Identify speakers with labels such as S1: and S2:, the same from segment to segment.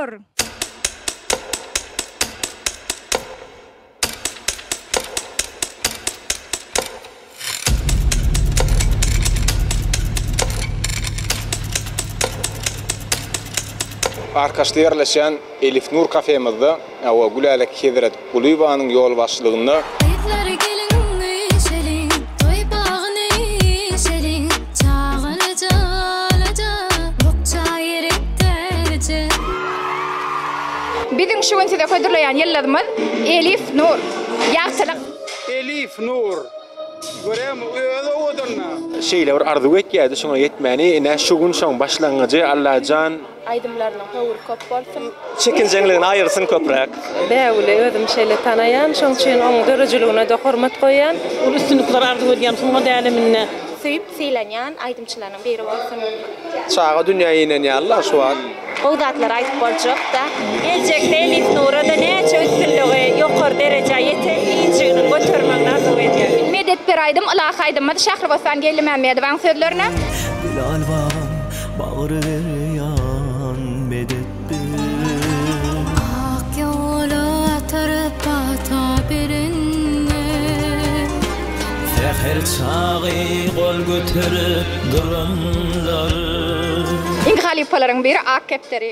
S1: Nur!
S2: Arkaçda ýerleşýän Elif Nur kafemizde hawa Gülälek Hezret Gulyýewanyň ýolbaşçylygynda.
S3: Gyzlar geliň işeliň, toý bagyny işeliň, Çagalyja alaja, bukja gerek dälije.
S1: Biziň şu gün size hödürleýän ýyldyzymyz Elif Nur. Ýagtylyk.
S4: Elif Nur. Görýäňmi, özi owadan-da.
S2: Şeýle bir arzuw etýärdi şoňa ýetmäni, ine şu gün şoň başlangyjy Allajan.
S5: Aýdymlarynyň höwri köp bolsun.
S6: Çekinjeňligini aýyrsyn köpräk.
S5: Bägüli özüm şeýle tanaýan, şoň üçin oň döredijiligine-de hormat goýýan.
S7: Uly üstünlikler arzuw edýän sungat äleminde.
S8: Söýüp sylanýan aýdymçylarynyň biri bolsun.
S4: Çaga dünýä inen ýaly-la şu wagt.
S8: Gowy zatlar aýdyp boljak-da. Geljekde Elif Nura-da näçe üstünligi, ýokary derejä ýeten injiginiň götermegini arzuw edýän.
S1: Medet ber aýdym ylahy aýdymymyz Şähribossan Geldimämmedowaň sözlerine.
S9: Bilal babam bagry berýan medet ber.
S3: Ak ýola tarap pata berende.
S9: Säher çagy gol göterip duranlar.
S1: Iň halypalaryň biri Ak kepderi.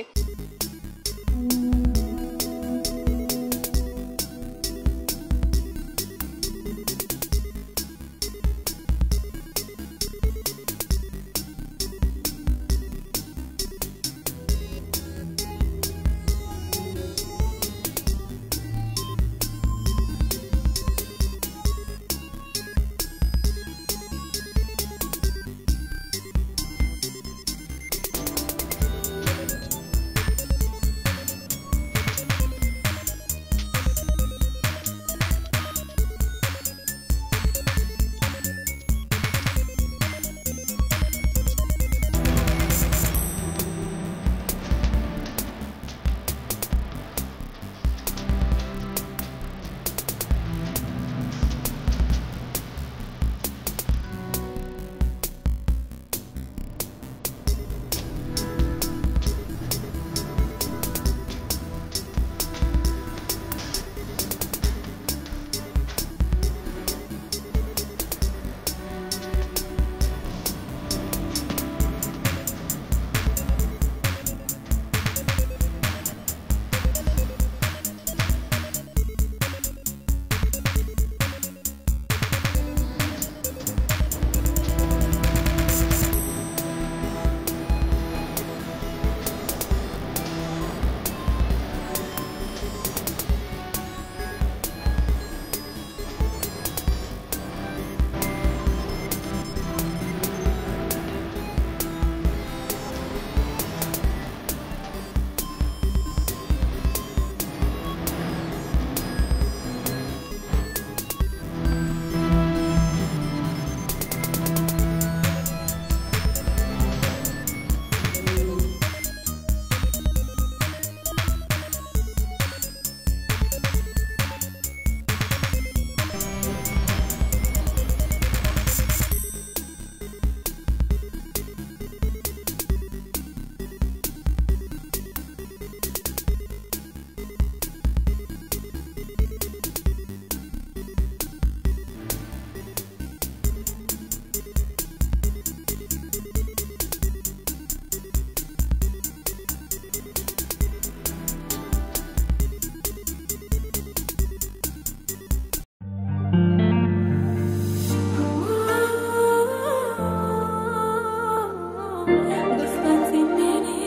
S3: Gysgan sen meni,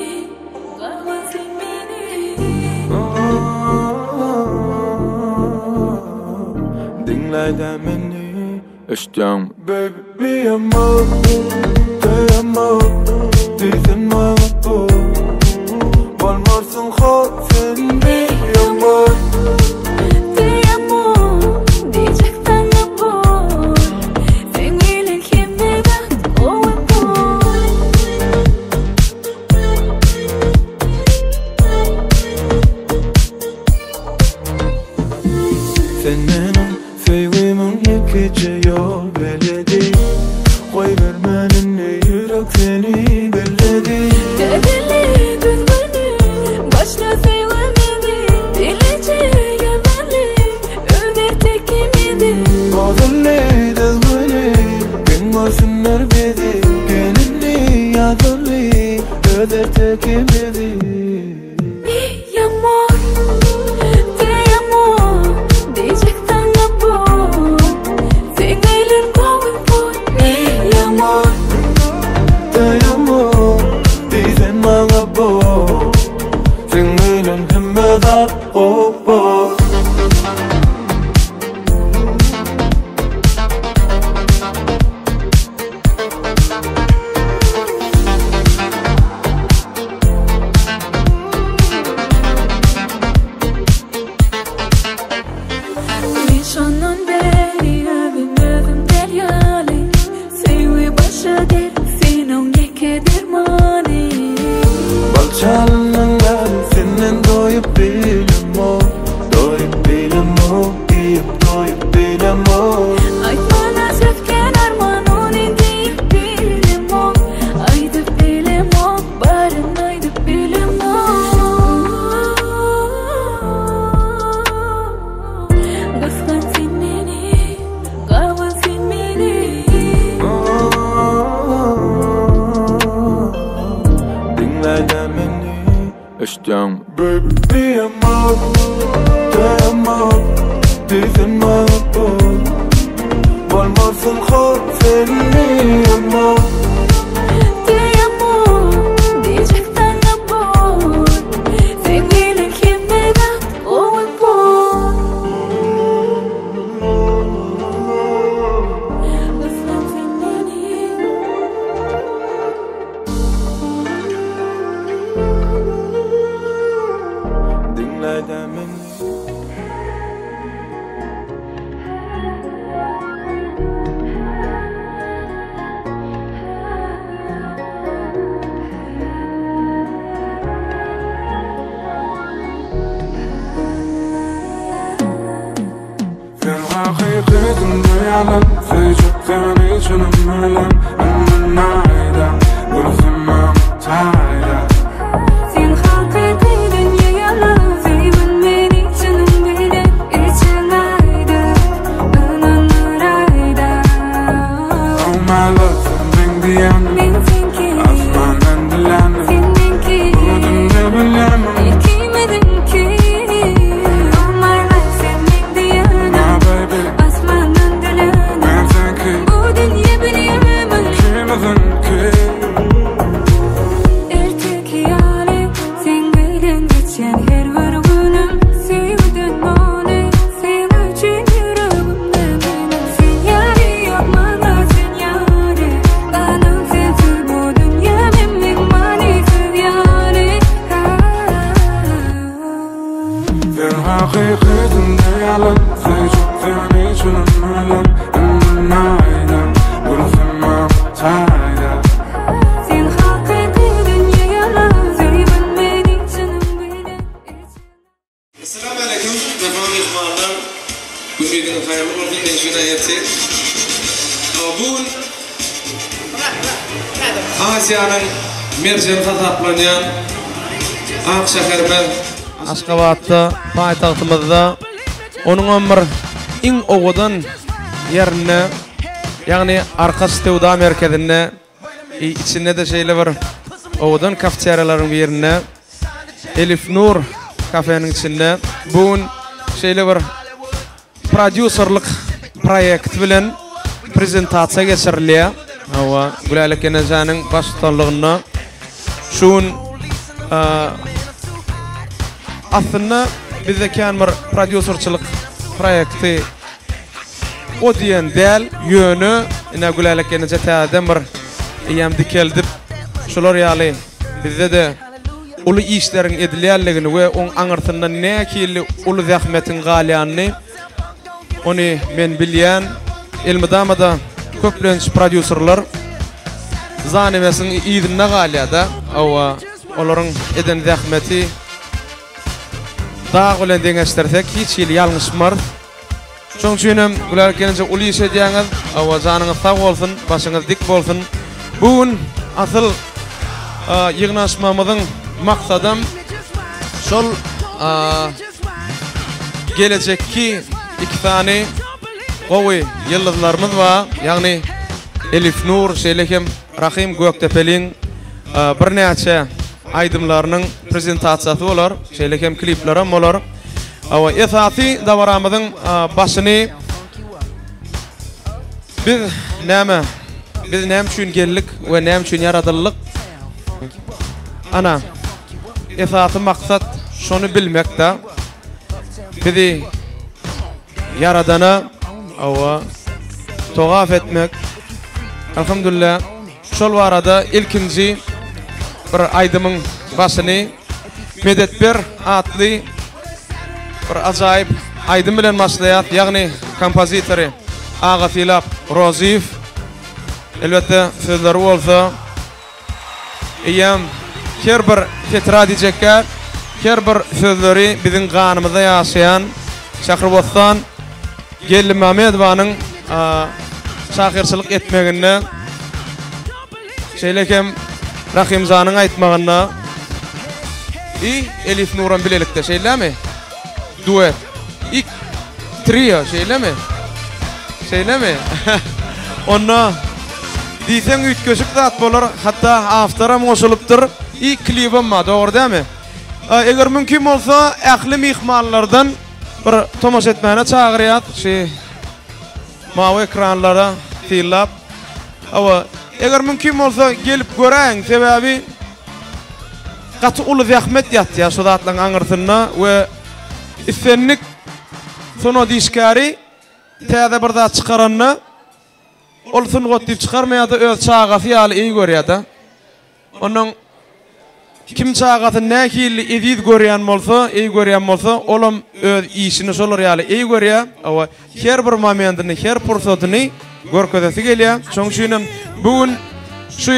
S3: garma sen meni.
S9: Diňläýdä meni Eşitýäňmi Baby mi amo te amo Diýsen maňa oh Bolmarsyň hor sen mi amo
S3: Te amo diýjek saňa bor Seň bilen hemme zat gowy bor.
S9: Sen meniň söýgimiň ýekeje ýol beledi Goýbermen indi ýürek seni belledi.
S3: Täzeli düzgüni başla.
S9: geljekimizi.
S3: Mi amor, te amo Diýjek saňa bor Seň bilen gowy bor Mi amor,
S9: te amo Diýseň maňa bor Seň bilen hemme zat gowy bor.
S3: Men şondan bäri özüm özüm däl ýaly Söýgi başa dert sen oň ýeke dermany.
S9: Bal çalynyň bäri senden doýup bilemok Doýup bilemok iýip doýup bilemok.
S3: Aýtmana söz kän arman ony diýip bilemok Aýdyp bilemok baryn aýdyp bilemok Gysgan sen meni gaban sen meni.
S9: Diňläýdä meni Eşitýäňmi baby Mi amor te amo Diýsen maňa bol Bolmarsyň hor sen mi amor.
S3: Te amo diýjek saňa bor Seň bilen hemme zat gowy bor Gysgan sen meni.
S9: Diňläýdä meni. Sen hakyky dünýe ýalan Söýjek seni çynym bilen Indi naýda Gülsün maňa taýda.
S3: Sen hakyky dünýe ýalan Söýgün meni çynym bilen Içiň aýda Ynandyraýda.
S9: Oh my love sen meň diýenim
S3: Men seňki
S9: Asmandan dilänim
S3: Sen meňki
S9: Bu dünýe bilýämiň
S3: Ikimiziňki Oh my life sen meň diýenim
S9: My baby
S3: Asmandan dilänim
S9: Men seňki
S3: Bu dünýe bilýämiň
S9: Ikimiziňki
S3: Erteki ýaly seň bilen geçýän her bir günüm Söýgüden doly seň üçin ýüregimde meniň Sen ýaly ýok maňa sen ýaly Galan sensiz bu dünýä meniň manysyz ýaly
S9: Sen hakyky dünýe ýalan Söýjek seni çynym bilen Indi naýda Gülsün maňa taýda.
S3: Sen hakyky dünýe ýalan Söýgün meni çynym bilen
S10: Essalamu aleýkum wepaly myhmanlar. Gündiziňiz haýyrly bolsun men üçin ertir. Bu gün Aziýanyň merjeni hasaplanýan ak şäherimiz
S11: Aşgabatda, paýtagtymyzda, onuňam bir iň owadan ýerinde, ýagny Arkaç söwda merkezinde, içinde-de şeýle bir owadan kafeteriýalaryň birinde, Elif Nur kafeniň içinde bu gün şeýle bir prodýuserlik proýekti bilen prezentasiýa geçirilýär. Hawa, Gülälek enejäniň baştutanlygynda şu gün aslynda bizde kän bir prodýuserçilik proýekti o diýen däl, ýöne ine Gülälek eneje täzeden bir eýýäm dikeldip, şular ýaly bizde-de uly işleriň edilýänligini we oň aňyrsynda nähili uly zähmetiň galýanyny ony men bilýän. Elmydama-da köplenç prodýuserler zanewesiň yzynda galýar-da. Hawa, olaryň eden zähmeti dag bilen deňeşdirsek hiç hili ýalňyşmarys. Şonuň üçin hem Gülälek gelneje uly iş edýäňiz. Hawa, janyňyz sag bolsun, başyňyz dik bolsun. Bu gün asyl ýygnanyşmagymyzyň maksadam şol gelejekki iki sany gowy ýyldyzlarymyz bar. Ýagny Elif Nur, şeýle hem Rahym Gökdepeliň birnäçe. aýdymlarynyň prezentasiýasy bolar, şeýle hem kliplerem bolar. Hawa, esasy dabaramyzyň başyny biz näme, biz näme üçin geldik we näme üçin ýaradyldyk? Ana, esasy maksat şony bilmek-de. Bizi Ýaradana hawa togap etmek. Alhamdulillah şol barada ilkinji bir aýdymyň başyny Medet ber atly bir ajaýyp aýdym bilen başlaýas. Ýagny kompozitory Agasylap Rozyýew. Elbetde sözleri bolsa Eýýäm her bir setra diýjekkä, her bir sözleri biziň ganymyzda ýaşaýan Şähribossan Geldimamedowanyň şahyrçylyk etmeginde, şeýle hem Rahymjanyň aýtmagynda i Elif Nuram bilelikde, şeýlemi? Duet. Ik trio, şeýlemi? Şeýlemi? Onda diýseň üýtgeşik zat bolar, hatda awtoram goşulypdyr, i klibem bar, dogry dälmi? Eger mümkin bolsa, ähli myhmanlardan bir tomaşa etmäne çagyrýas, şi mawy ekranlara synlap. Hawa, eger mümkin bolsa gelip göräýiň, sebäbi Gaty uly zähmet ýatýar şu zatlaryň aňyrsynda we islendik sungat işgäri täze bir zat çykaranda ol sungat diýip çykarmaýar-da öz çagasy ýaly eý görýär-de. Ondan kim çagasyny nähili eziz görýän bolsa, eý görýän bolsa, olam öz işini şolar ýaly eý görýär. Hawa, her bir momentini, her pursatyny görkezesi gelýär. Şonuň üçin hem bu gün şu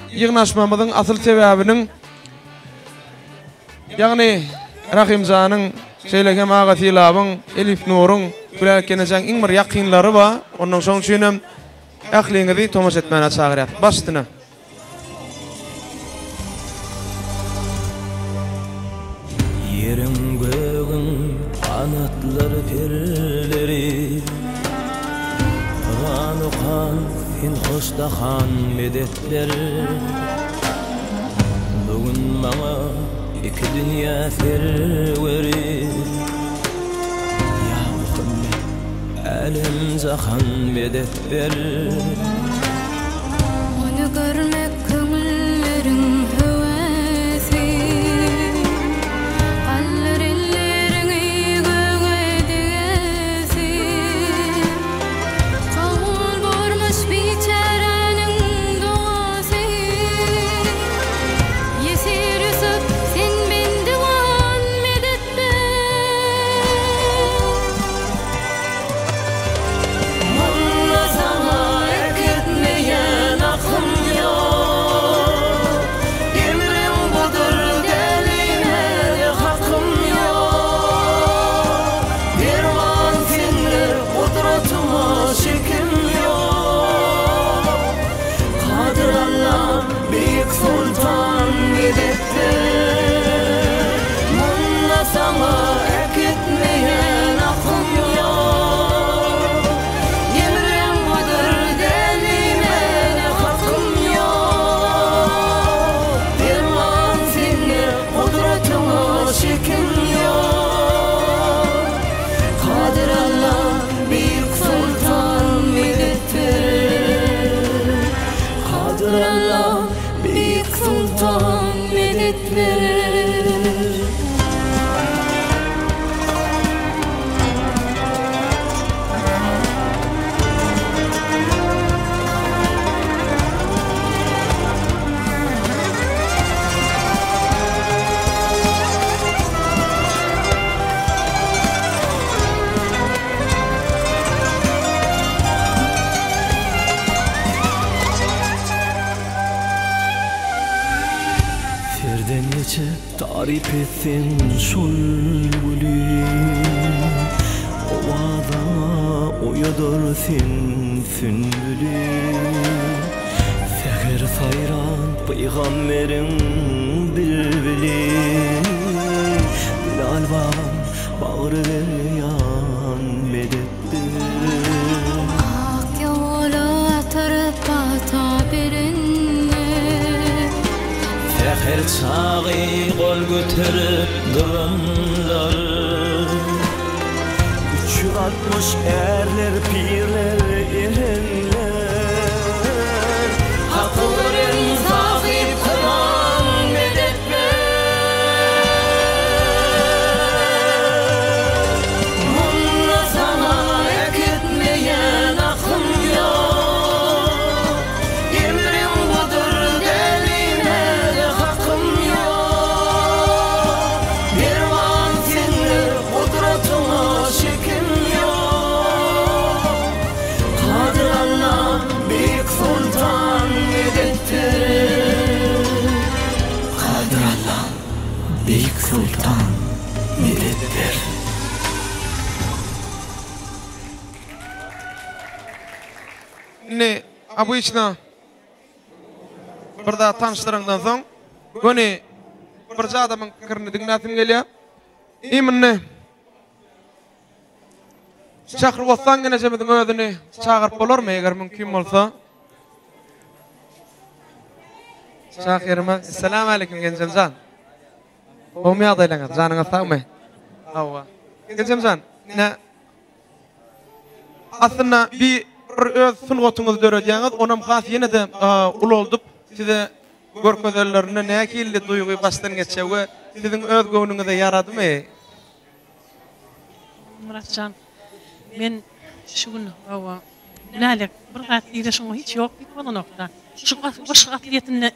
S11: Ýygnaşmamyzyň asyl sebäbiniň, ýagny Rahymjanyň, şeýle hem Aga Sylabyň, Elif Nuruň, Gülälek ýenejeň iň bir ýakynlary bar. Ondan şonuň üçin hem ähliňizi tomaşa etmäne çagyrýas. Baş üstüne.
S12: Ýeriň gögüň ganatlary perleri Kuran okan sen hoşdahan medet ber Bu gün maňa iki dünýä serweri Ýa Muhammet älem jahan medet ber.
S3: Ony görmek köňülleriň höwesi. Galdyr elleriňi göge degesi. Kabul bormuş biçäräniň dogasy. Ýesir Ýusup, sen bendiwan medet ber.
S12: Munda saňa erk etmeýän akym ýok. Emriň budur dälimäge hakym ýok. Derman sendir gudratyma şekim ýok. Kadyr Allam beýik soltan medet ber. Munda saňa erk etmeýän akym ýok. Emriň budur dälimäge hakym ýok. Derman sende gudratyňa şekim ýok. Kadyr Alla beýik soltan medet ber. Kadyr Alla beýik soltan medet ber. Serden geçip taryp etseň şol güli, Owazaňa oýadar sen sünbüli. Säher saýran pygamberiň bilbili, Bilal babam bagry berýan medet ber.
S3: Ak ýola atyryp bata berende.
S12: Säher çagy. Göterip duranlar. 360 ärler, pirler, erenler. Haky gören sahypkyran medet ber. Munda saňa äkitmeýän akym ýok. Emriň budur dälime-de hakym ýok. Perman sendir gudratyňa şekim ýok. Kadyr Alla, beýik Soltan medet ber. Kadyr Alla, beýik Soltan medet ber.
S11: Indi obyçno bir zat tanyşdyraňdan soň göni birje adamyň pikirini diňläsim gelýär. Imенно Şähribossan genejemiziň özüni çagyryp bolarmy eger mümkin bolsa? Şahyrymyz, Essalamu aleýkum Genjemjan. Gowmy ýagdaýlaryňyz? Janyňyz sagmy? Hawa. Genjemjan, ine Aslynda bi bir öz sungatyňyzy döredýäňiz, onam has ýene-de ulaldyp size görkezenlerinde nähili duýgy başdan geçýär we siziň öz göwnüňize ýaradymy?
S7: Myratjan, men şu gün hawa, Gülälek bir zat diýle şoňa hiç ýok diýip bolanokda. Şu goşgy aslyýetinde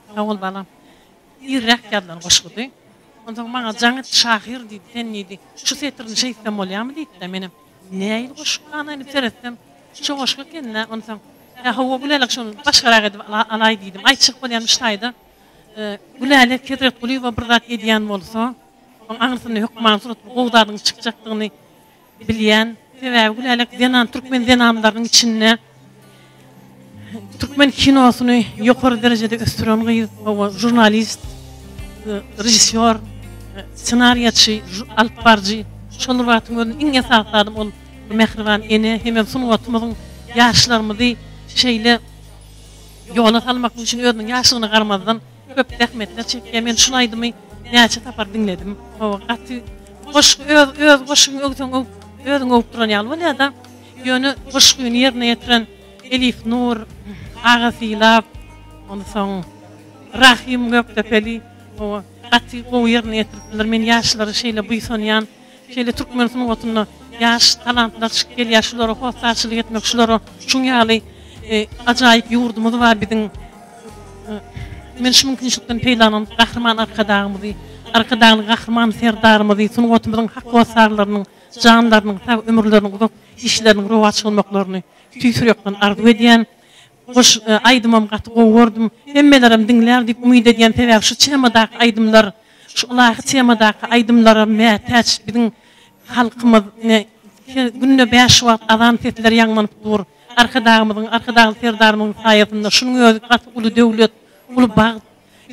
S7: sag bol balam. Irräk ýazylan goşgudy. Onsoň maňa jaň etdi, şahyr diýdi, sen diýdi, şu setirini şeýtsem bolýarmy diýdi-de, menem nähili goşgy gana indi seretsem, şo goşgy eken-dä, onsoň, Hä, hawa, Gülälek şony başgarak edip alaý diýdim. Aýtjak bolýanym şu taýda, Gülälek Hezretgulyýewa bir zat edýän bolsa, oň aňyrsynda hökman surat bir gowy zadyň çykjakdygyny Bilýän. Sebäbi Gülälek zenan türkmen zenanlarynyň içinde türkmen kinosyny ýokary derejede ösdüren gyz, hawa, žurnalist, režissýor, ssenariýaçy, alyp baryjy. Şol bir wagtyň özünde iň esasy zadam ol mähriban ene hemem sungatymyzyň ýaşlarymyzy şeýle ýola salmak üçin özüniň ýaşlygyna garamazdan köp zähmetler çekýär. Men şul aýdymy näçe sapar diňledim. Hawa, gaty Goşgy öz öz goşgyňy öwseň öwüp özüňi öwüp duran ýaly bolýada. Ýöne goşgyny ýerine ýetiren Elif Nur, Aga Sylap, onsoň Rahym Gökdepeli hawa gaty gowy ýerine ýetiripdirler. Men ýaşlara şeýle buýsanýan. Şeýle türkmen sungatynda ýaş talantlar çykyp gelýär şulara hossarçylyk etmek şulara şuň ýaly ajaýyp ýurdumyz bar biziň. Men şu mümkinçilikden peýdalanyp, Gahryman Arkadagymyzy, Arkadagly Gahryman Serdarymyzy, sungatymyzyň hak hossarlarynyň janlarynyň sag, ömürleriniň uzak, işleriniň rowaç bolmaklaryny tüýs ýürekden arzuw edýän. Goş aýdymam gaty gowy gördüm. Hemmelerem diňlär diýip umyt edýän, sebäbi şu temadaky aýdymlar, şu ylahy temadaky aýdymlara mätäç biziň halkymyz. Ine, günde bäş wagt azan sesleri ýaňlanyp dur. Arkadagymyzyň, Arkadagly Serdarymyzyň saýasynda şunuň özi gaty uly döwlet, uly bagt.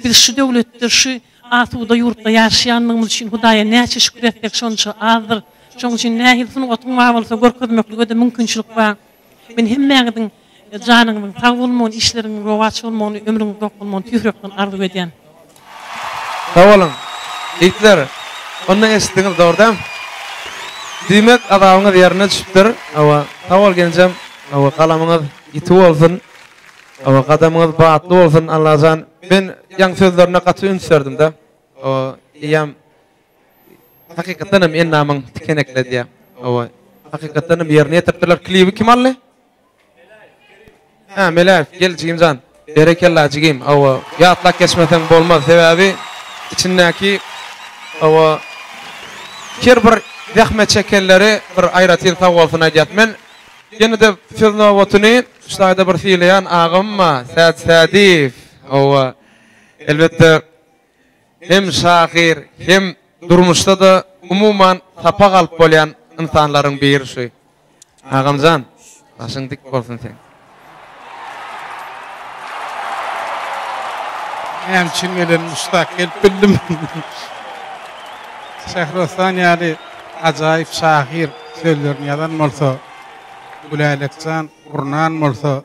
S7: Biz şu döwletde, şu asuda ýurtda ýaşaýanlygymyz üçin Hudaýa näçe şükür etsek şonça azdyr. Şonuň üçin nähili sungatyň bar bolsa görkezmeklige-de mümkinçilik bar. Men hemmäňiziň janyňyzyň sag bolmagyny, işleriňiziň rowaç bolmagyny, ömrüňiziň uzak bolmagyny tüýs ýürekden arzuw edýän.
S11: Sag boluň. Ýigitler, onda eşitdiňiz dogry dämi? Diýmek, azabyňyz ýerine düşüpdir. Hawa, sag bol genjem. Hawa, galamyňyz ýiti bolsun. Hawa, gadamyňyz batly bolsun Allajan. Men ýaňy sözlerine gaty üns berdim-de. Hawa, eýýäm hakykatdan hem endamyň tikenekledýär. Hawa, hakykatdan hem ýerine ýetiripdirler. Klibi kim aldy? Hä, Meläýew, gel jigimjan. Berekella jigim. Hawa, ýatlap geçmeseň bolmaz. Sebäbi içindäki hawa her bir zähmet çekenleri bir aýratyn sag bolsun aýdýas. Men ýene-de söz nobatyny şu taýda bir sylaýan agam bar, Sät Sädiýew. Hawa, elbetde hem şahyr, hem durmuşda-da umuman sapak alyp bolýan ynsanlaryň biri şu. Agamjan, başyň dik bolsun seň.
S4: Näme üçin gelen muşdak gelip bildim. Şährostan ýaly ajaýyp şahyr sözlerini ýazan bolsa, Gülälekjan gurnan bolsa,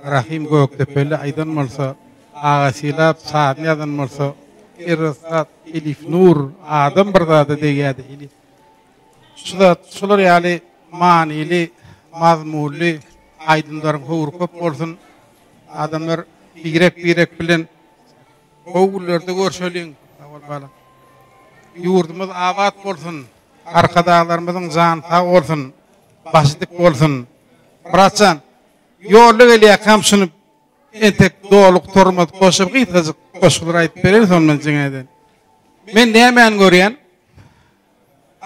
S4: Rahym Gökdepeli aýdan bolsa, Aga Sylap sazyny ýazan bolsa. Erbet zat Elif Nur adam bir zada degýärdi Elif. Şu zat şular ýaly manyly, mazmunly aýdymlaryň höwri köp bolsun. Adamlar birek-birek bilen gowy günlerde görşeliň. Sag bol balam. Ýurdumyz abat bolsun. Arkadaglarymyzyň jany sag bolsun. Başy dik bolsun. Myratjan, ýolda gelýärkäm şuny entek doly gutarmadyk goşgy gysgajyk goşgular aýdyp bereýin soňundan jaň eden. Men nämäni görýän?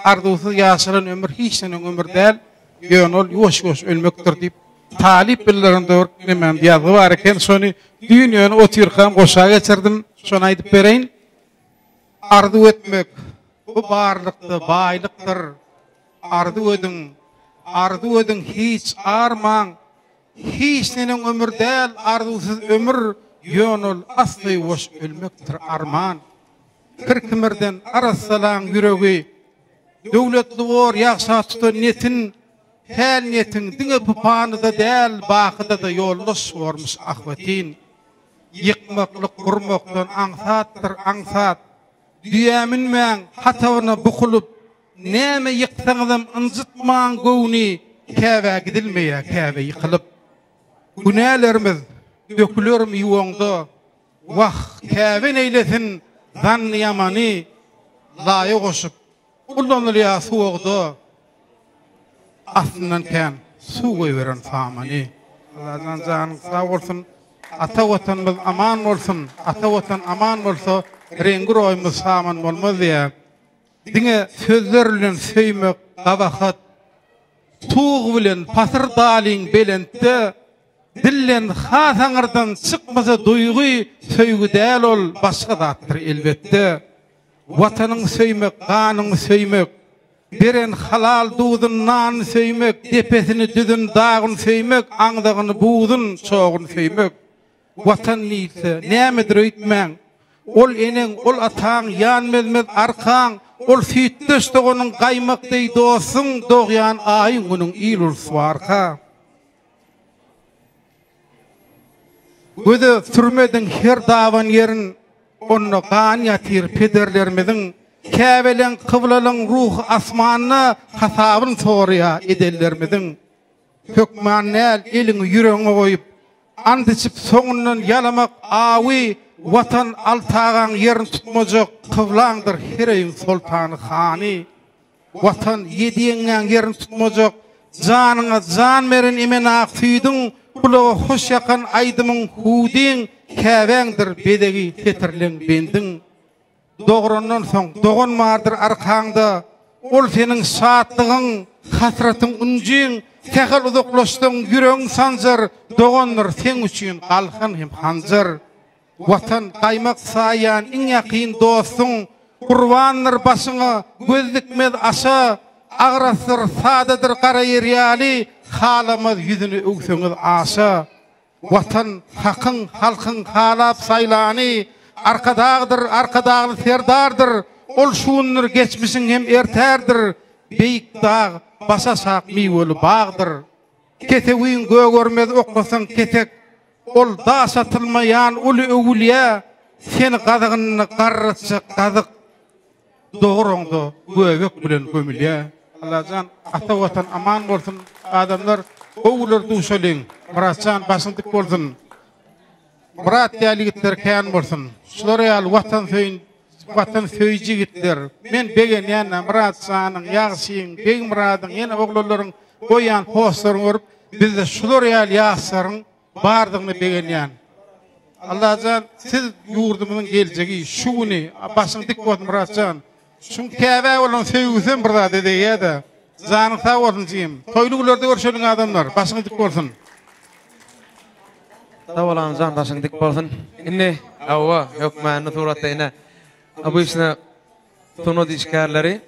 S4: Arzuwsyz ýaşalan ömür hiç neneň ömür däl, ýöne ol ýuwaş-ýuwaş ölmekdir diýip, talyp ýyllarymda bir nemämde ýazgy bar eken, şony düýn ýöne otyrkam goşa geçirdim, şony aýdyp bereýin. Arzuw etmek, bu barlykda baýlykdyr. Arzuw ediň, arzuw ediň hiç armaň, Hiç neneň ömür däl arzuwsyz ömür, Ýöne ol assa-ýuwaş ölmekdir arman. Kir-kimirden arassalaň ýüregi, Döwletli bor ýagşa tutan netin, Päl-niýetiň diňe bu panyda däl, Bakyda-da ýoldaş bormuş ahbetin. Ýykmaklyk gurmakdan aňsatdyr aňsat, Düýä münmäň hatabyna bukulyp, Näme ýyksaňyzam ynjytmaň göwni, Käbä gidilmeýär Käbe ýykylyp. Günälerimiz dökülermi ýuwaňda, Wah, Käbe neýlesin zanny ýamany, Laýa goşup, Ulanylýar suwagda aslyndan kän suw goýberen samany. Allajan janyň sag bolsun Ata Watanymyz aman bolsun Ata Watan aman bolsa reňgi roýumyz saman bolmaz diýýär. Diňe sözler bilen söýmek gabahat Tug bilen pasyr dalyň belentde Dilden has aňyrdan çykmasa duýgy söýgi däl ol başga zatdyr elbetde. Watanyňy söýmek, ganyňy söýmek, Beren halal duzun, nanyny söýmek, Depesini, düzün, dagyny söýmek, Aňzagyny, buzun, çoguny söýmek. Watan diýilse, nämedir öýtmäň, Ol eneň, ol ataň, ýan bezmez arkaň, Ol süýtdeş doganyň, gaýmak deý dostuň, Dogýan aýyň-günüň il-ulus barka. Göze sürmediň her daban ýerin, Onda gan ýatyr pederlerimiziň. Käbeleň, kyblalaň ruhy asmanda, Hasabyn soraýar edenlerimiziň. Hökman däl eliňi ýüregiňe goýup, Ant içip soňundan ýalamak awy, Watan Altagaň ýerini tutmajak, Kyblaňdyr her öýüň soltany, hany. Watan ýedi ýeňňäň ýerini tutmajak, Janyňa jan beren emen ak süýdüň, Gulaga hoş ýakan aýdymyň, hüwdiň, Käbäňdir bezegi setirleň bendiň. Dograndan soň dogan bardyr arkaňda, Ol seniň şatlygyň, hasratyň, ünjiň, Sähel uzaklaşsaň ýüregiň sanjar, Dogandyr seň üçin galkan hem hanjar. Watan gaýmak saýýan iň ýakyn dostuň, Gurbandyr başyňa, göz dikmez aşa, Agrasdyr, sadadyr gara ýer ýaly, Halamaz ýüzüni öwseňiz aşa. Watan Hakyň, halkyň halap saýlany, Arkadagdyr, Arkadagly Serdardyr, Ol şu gündür, geçmişiň hem erterdir, Beýik dag, başaşak miweli bagdyr. Kesewiň gögermez oklasaň kesek, Ol daş atylmaýan uly öwülýä, Seni gazygynda garratjak gazyk, Dograňda göbek bilen gömülýä. Allajan ata watan aman bolsun adamlar gowy günler duşalyň Myratjan başyň dik bolsun Myrat ýaly ýigitler kän bolsun şular ýaly watan söýün watan söýüji ýigitler men begenýän Myratjanyň Ýagşyň Begmyradyň ýene oglanlaryň goýýan postlaryny görüp bizde şular ýaly ýaşlaryň bardygyna begenýän. Allajan siz ýurdumyzyň geljegi şu güni başyň dik bolsun Myratjan. Şuň Käbä bolan söýgüsem bir zada degýädä. Janyň sag bolsun jigim. Toýly günlerde görşeliň adamlar. Başyňyz dik bolsun.
S11: Sag bol Anjan başyň dik bolsun. Indi hawa hökmany suratda ine obyçno sungat işgärleri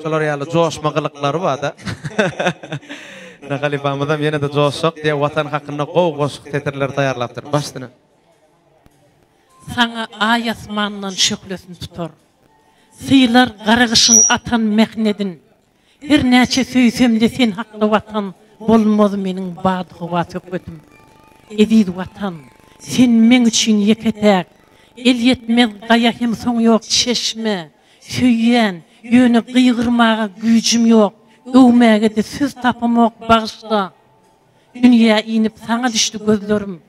S11: şolar ýaly joşma gylyklary barda. Ine halypamyzam ýene-de joşjak diýe watan hakynda gowy goşgy setirleri taýýarlapdyr. Baş üstüne.
S7: Saňa aý asmandan şöhlesini tutar. Sylar gara gyşyň atan mähnedin. Her näçe söýsem-de sen hakda Watan, Bolmaz meniň badyhowa söhbetim. Eziz Watan, sen meň üçin ýeke-täk. Elýetmez gaýa hem soňy ýok çeşme. Söýýän, ýöne gygyrmaga güýjüm ýok, Öwmäge-de söz tapamok, bagyşla. Dünýä inip saňa düşdi gözlerim.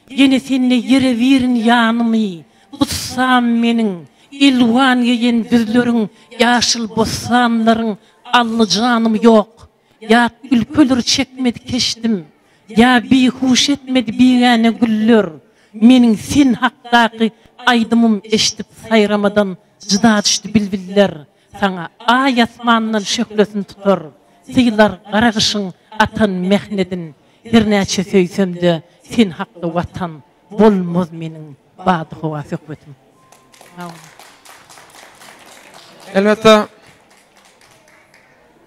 S7: Ýene sende ýere birin ýanymy, Gussam meniň, elwan geýen düzleriň, Ýaşyl bossanlaryň alny janym ýok. Ýat ülkeler çekmedi keşdim, Ýa bihuş etmedi bigäne güller. Meniň sen hakdaky aýdymym eşdip saýramadan jyda düşdi bilbiller. Saňa Aý asmandan şöhlesin tutar, Sylar gara gyşyň atan mähnedin. Hernäçe söýsem-de sen hakda Watan, Bolmaz meniň badyhowa söhbetim. Sag boluň.
S11: Elbetde,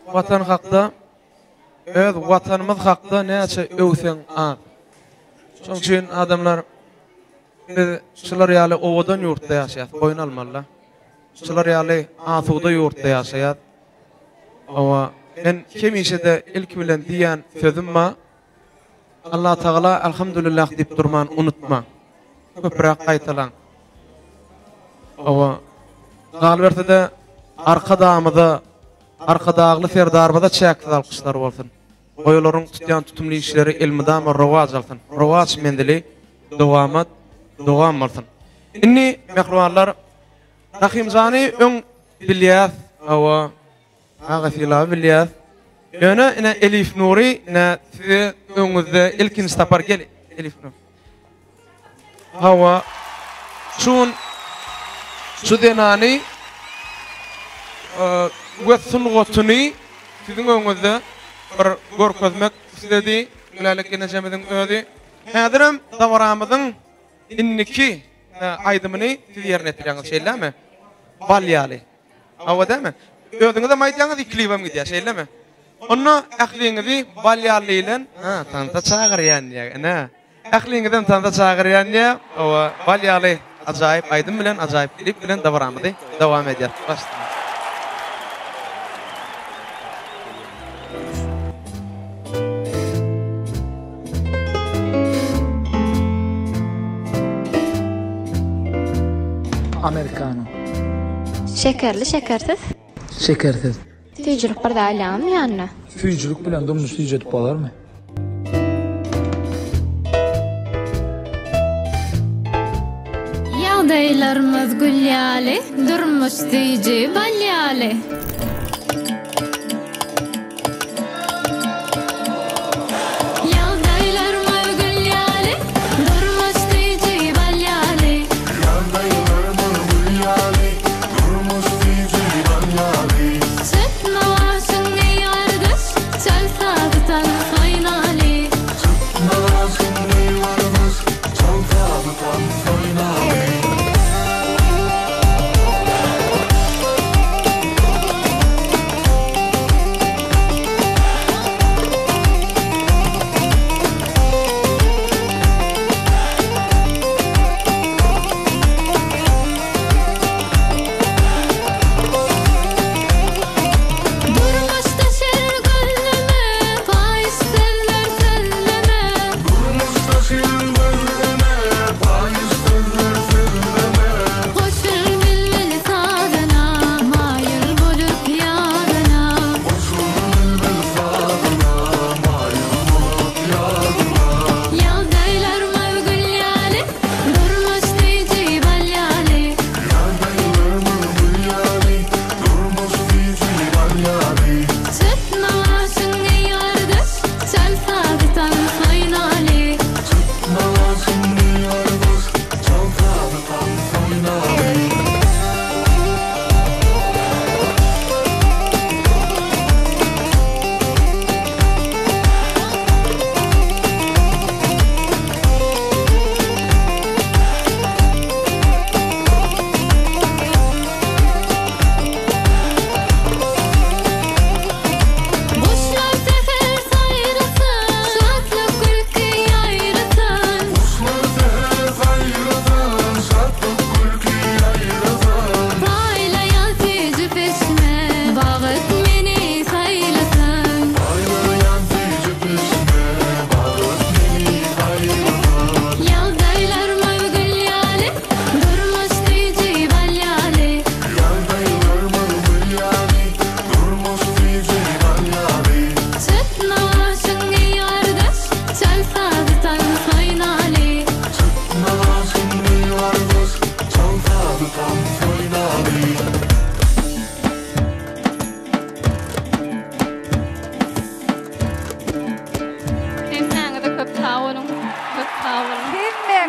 S11: Watan hakda, öz Watanymyz hakda näçe öwseň az. Şonuň üçin adamlar biz şular ýaly owadan ýurtda ýaşaýas, boýun almaly-da. Şular ýaly asuda ýurtda ýaşaýas. Hawa, men hemişe-de ilki bilen diýýän sözüm bar. Allatagala Alhamdulillah diýip durman unutmaň. Köpräk gaýtalaň. Hawa, galyberse-de Arkadagymyza, Arkadagly Serdarymyza çäksiz alkyşlar bolsun. Goý olaryň tutýan tutumly işleri elmydama rowaç alsyn. Rowaç menzili dowamat dowam bolsun. Indi mähribanlar Rahymjany öň bilýäs, hawa, Aga Sylaby bilýäs. Ýöne ine Elif Nury ine size öňüňizde ilkinji sapar gel Elif Nur. Hawa, şu gün şu zenany we sungatyny siziň öňüňizde bir görkezmek isledi Gülälek enejemiziň özi. Häzirem dabaramyzyň indiki aýdymyny siz ýerine ýetirýäňiz, şeýlemi? Bal ýaly. Hawa dämi? Özüňizem aýdýaňyz, klibem gidýär, şeýlemi? Onda ähliňizi bal ýaly diýlen, ha, tansa çagyrýan diýýär, ine. Ähliňizem tansa çagyrýan diýýär. Hawa, bal ýaly ajaýyp aýdym bilen, ajaýyp klip bilen dabaramyzy dowam edýäris. Baş üstüne.
S13: Amerikano.
S14: Şekerli, şekersiz?
S13: Şekersiz.
S14: Süýjülik bir zat alýaňyzmy ýanyna?
S13: Süýjülik bilen durmuş süýjedip bolarmy?
S3: Ýagdaýlarymyz gül ýaly, durmuş süýji bal ýaly. Ýagdaýlarymyz gül ýaly, durmuş süýji bal ýaly.
S9: Ýagdaýlarymyz gül ýaly, durmuş süýji bal ýaly.
S3: Çytma başyňy gardaş, çal sazy tans oýnaly.
S9: Çytma başyňy gardaş, çal sazy tans oýnaly.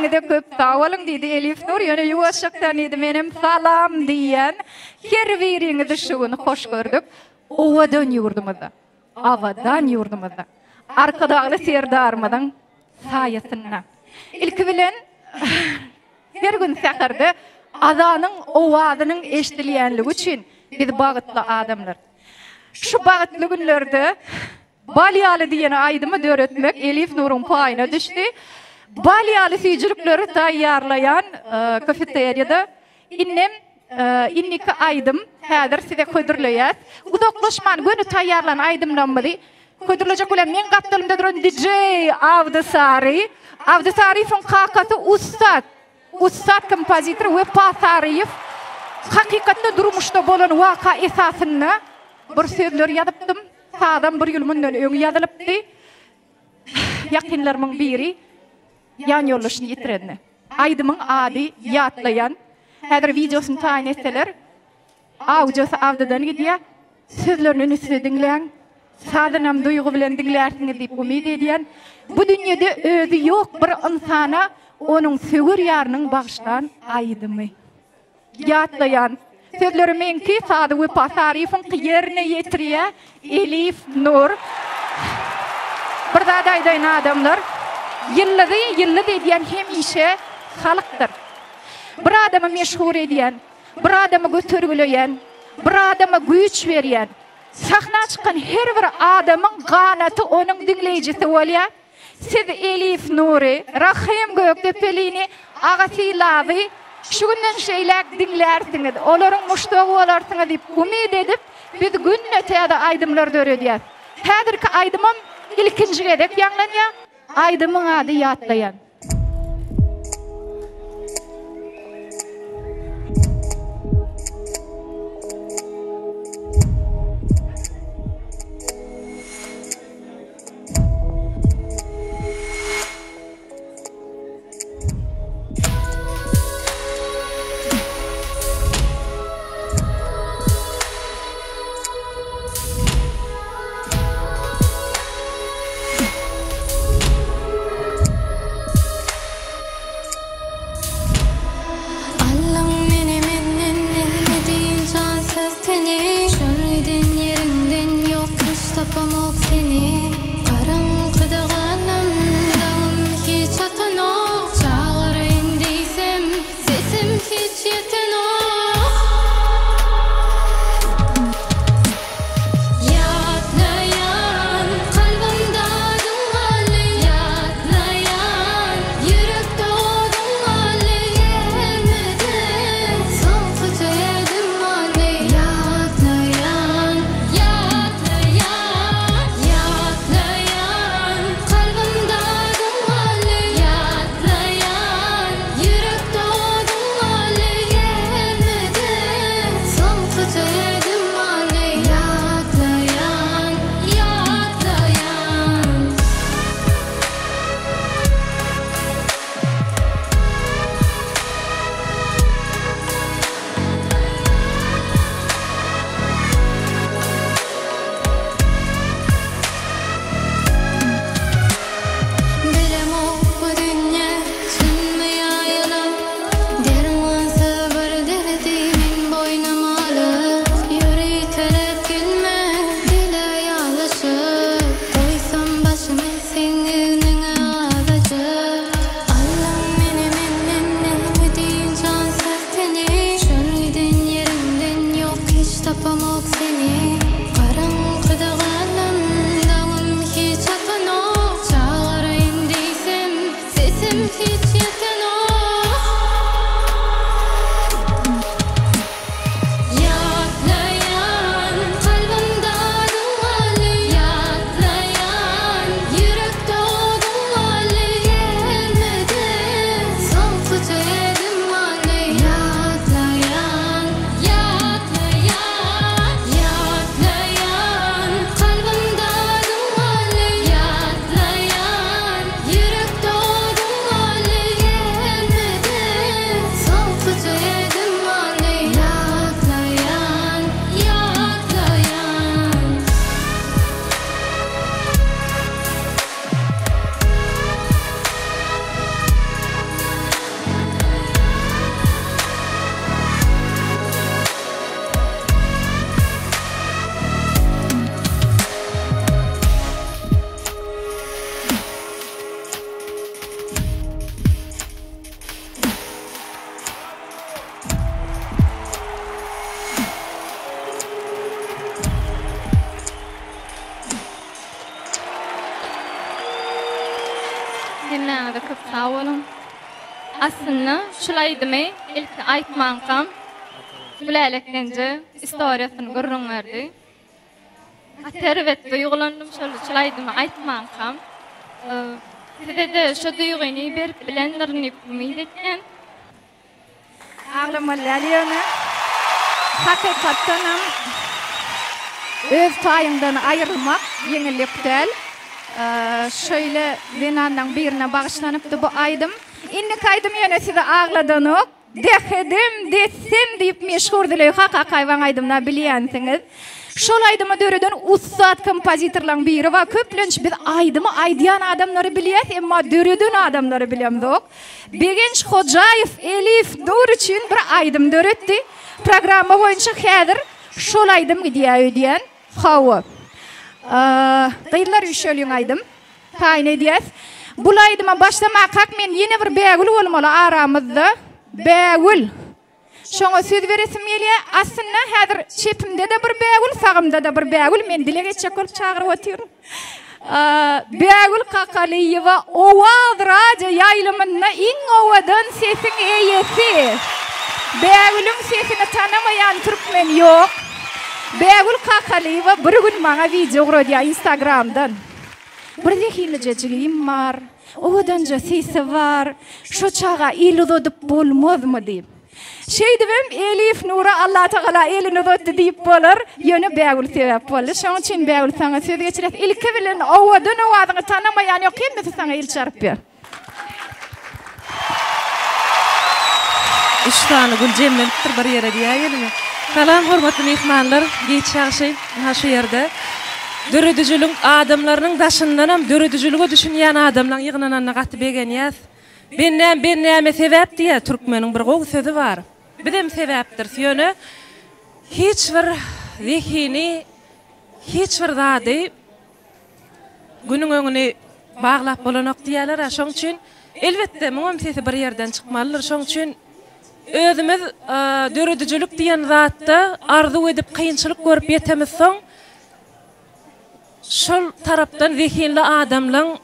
S1: Hemmäňize köp sag boluň diýdi Elif Nur, ýöne ýuwaşjakdan diýdi menem salam diýýän. Her biriňizi şu gün hoş gördük. Owadan ýurdumyzda, abadan ýurdumyzda, Arkadagly Serdarymyzyň saýasynda. Ilki bilen her gün säherde azanyň owazynyň eşidilýänligi üçin biz bagtly adamlar. Şu bagtly günlerde Bal ýaly diýen aýdymy döretmek Elif Nuruň paýyna düşdi. Bal ýaly süýjülikleri taýýarlaýan kafeteriýada indem indiki aýdym häzir size hödürleýäs. Uzaklaşman göni taýýarlan aýdymlarymyzy hödürlejek bolýan. Meň gapdalymda duran DJ Abdy Sary. Abdy Saryýewiň kakasy ussat. Ussat kompozitor Wepa Saryýew hakykatda durmuşda bolan waka esasynda bir sözler ýazypdym. Sazam bir ýyl mundan öň ýazylypdy. Ýakynlarymyň biri ýanýoldaşyny ýitirende. Aýdymyň ady Ýatlaýan. Häzir wideosyny taýyn etseler, audiosy Abdydan gidýär. Sözlerini ünsli diňläň. Sazynam duýgy bilen diňlärsiňiz diýip umyt edýän. Bu dünýede özi ýok bir ynsana onuň söwer ýarynyň bagyşlan aýdymy. Ýatlaýan. Sözleri meňki, sazy Wepa Saryýewiňki, ýerine ýetirýä Elif Nur. Bir zat aýdaýyn adamlar, ýyldyzy ýyldyz edýän hemişe halkdyr. Bir adamy meşhur edýän, bir adamy götergileýän, bir adama güýç berýän, sahna çykan her bir adamyň ganaty onuň diňleýjisi bolýar. Siz Elif Nury, Rahym Gökdepelini, Aga Sylaby şu günden şeýläk diňlärsiňiz, olaryň muşdagy bolarsyňyz diýip umyt edip, biz günde täze aýdymlar döredýäs. Häzirki aýdymam ilkinji gezek ýaňlanýar. Aýdymyň ady Ýatlaýan.
S14: Hemmäňize köp sag boluň. Aslynda şul aýdymy ilki aýtmankam Gülälek genje istoriýasyny gürrüň berdi. Gaty erbet duýgulandym şol şul aýdymy aýtmankam. Size-de şo duýgyny berip bilendirin diýip umyt etýän.
S1: Aglamaly däl ýöne. Hakykatdanam öz taýyňdan aýrylmak ýeňillik däl. Şeýle zenanlaň birine bagyşlanypdy bu aýdym. Indiki aýdym ýöne sizi agladanok. Dehedem dessem diýip meşhur Züleýha Kakaýewaň aýdymyna bilýänsiňiz. Şol aýdymy döreden ussat kompozitorlaň biri bar. Köplenç biz aýdymy aýdýan adamlary bilýäs, emma döreden adamlary bilemzok. Begenç Hojaýew Elif Nur üçin bir aýdym döretdi. Programma boýunça häzir şol aýdym gidýär öýdýän. Hawa. Gyzlar üýşeliň aýdym taýyn edýäs. Bul aýdyma başlamakak men ýene bir Bägül bolmaly aramyzda. Bägül. Şoňa söz beresim gelýär. Aslynda häzir çepimde-de bir Bägül, sagymda-da bir Bägül. Men dileg etjek bolup çagyryp otyryn. Bägül Kakalyýewa Owaz radio ýaýlymynda iň owadan sesiň eýesi. Bägülüň sesini tanamaýan türkmen ýok. Bägül Kakalyýewa bir gün maňa wideo ugradýar Instagramdan. Bir zehinlije jigim bar. Owadanja sesi bar, şo çaga el uzadyp bolmazmy diýip. Şeýdibem Elif Nura Allatagala elini uzatdy diýip bolar, ýöne Bägül sebäp boldy. Şoň üçin Bägül saňa söz geçirýäs. Ilki bilen owadan owazyňy tanamaýan ýok, hemmesi saňa el çarpýar.
S5: Üç sany gül jemlenipdir bir ýere diýäýeliňmi? Salam hormatly myhmanlar, giç ýagşy. Ynha şu ýerde döredijiligiň adamlarynyň daşyndanam döredijilige düşünýän adamlaň ýygnananyna gaty begenýäs. Bendäm bendäme sebäp diýýär türkmeniň bir gowy sözi bar. Bizem sebäpdiris ýöne hiç bir zehini hiç bir zady Günüň öňüni baglap bolanok diýýärler-ä, şoň üçin, elbetde, muňam sesi bir ýerden çykmalydyr. Şoň üçin özümiz döredijilik diýen zatda arzuw edip, kynçylyk görüp ýetemizsoň, şol tarapdan zehinli adamlaň,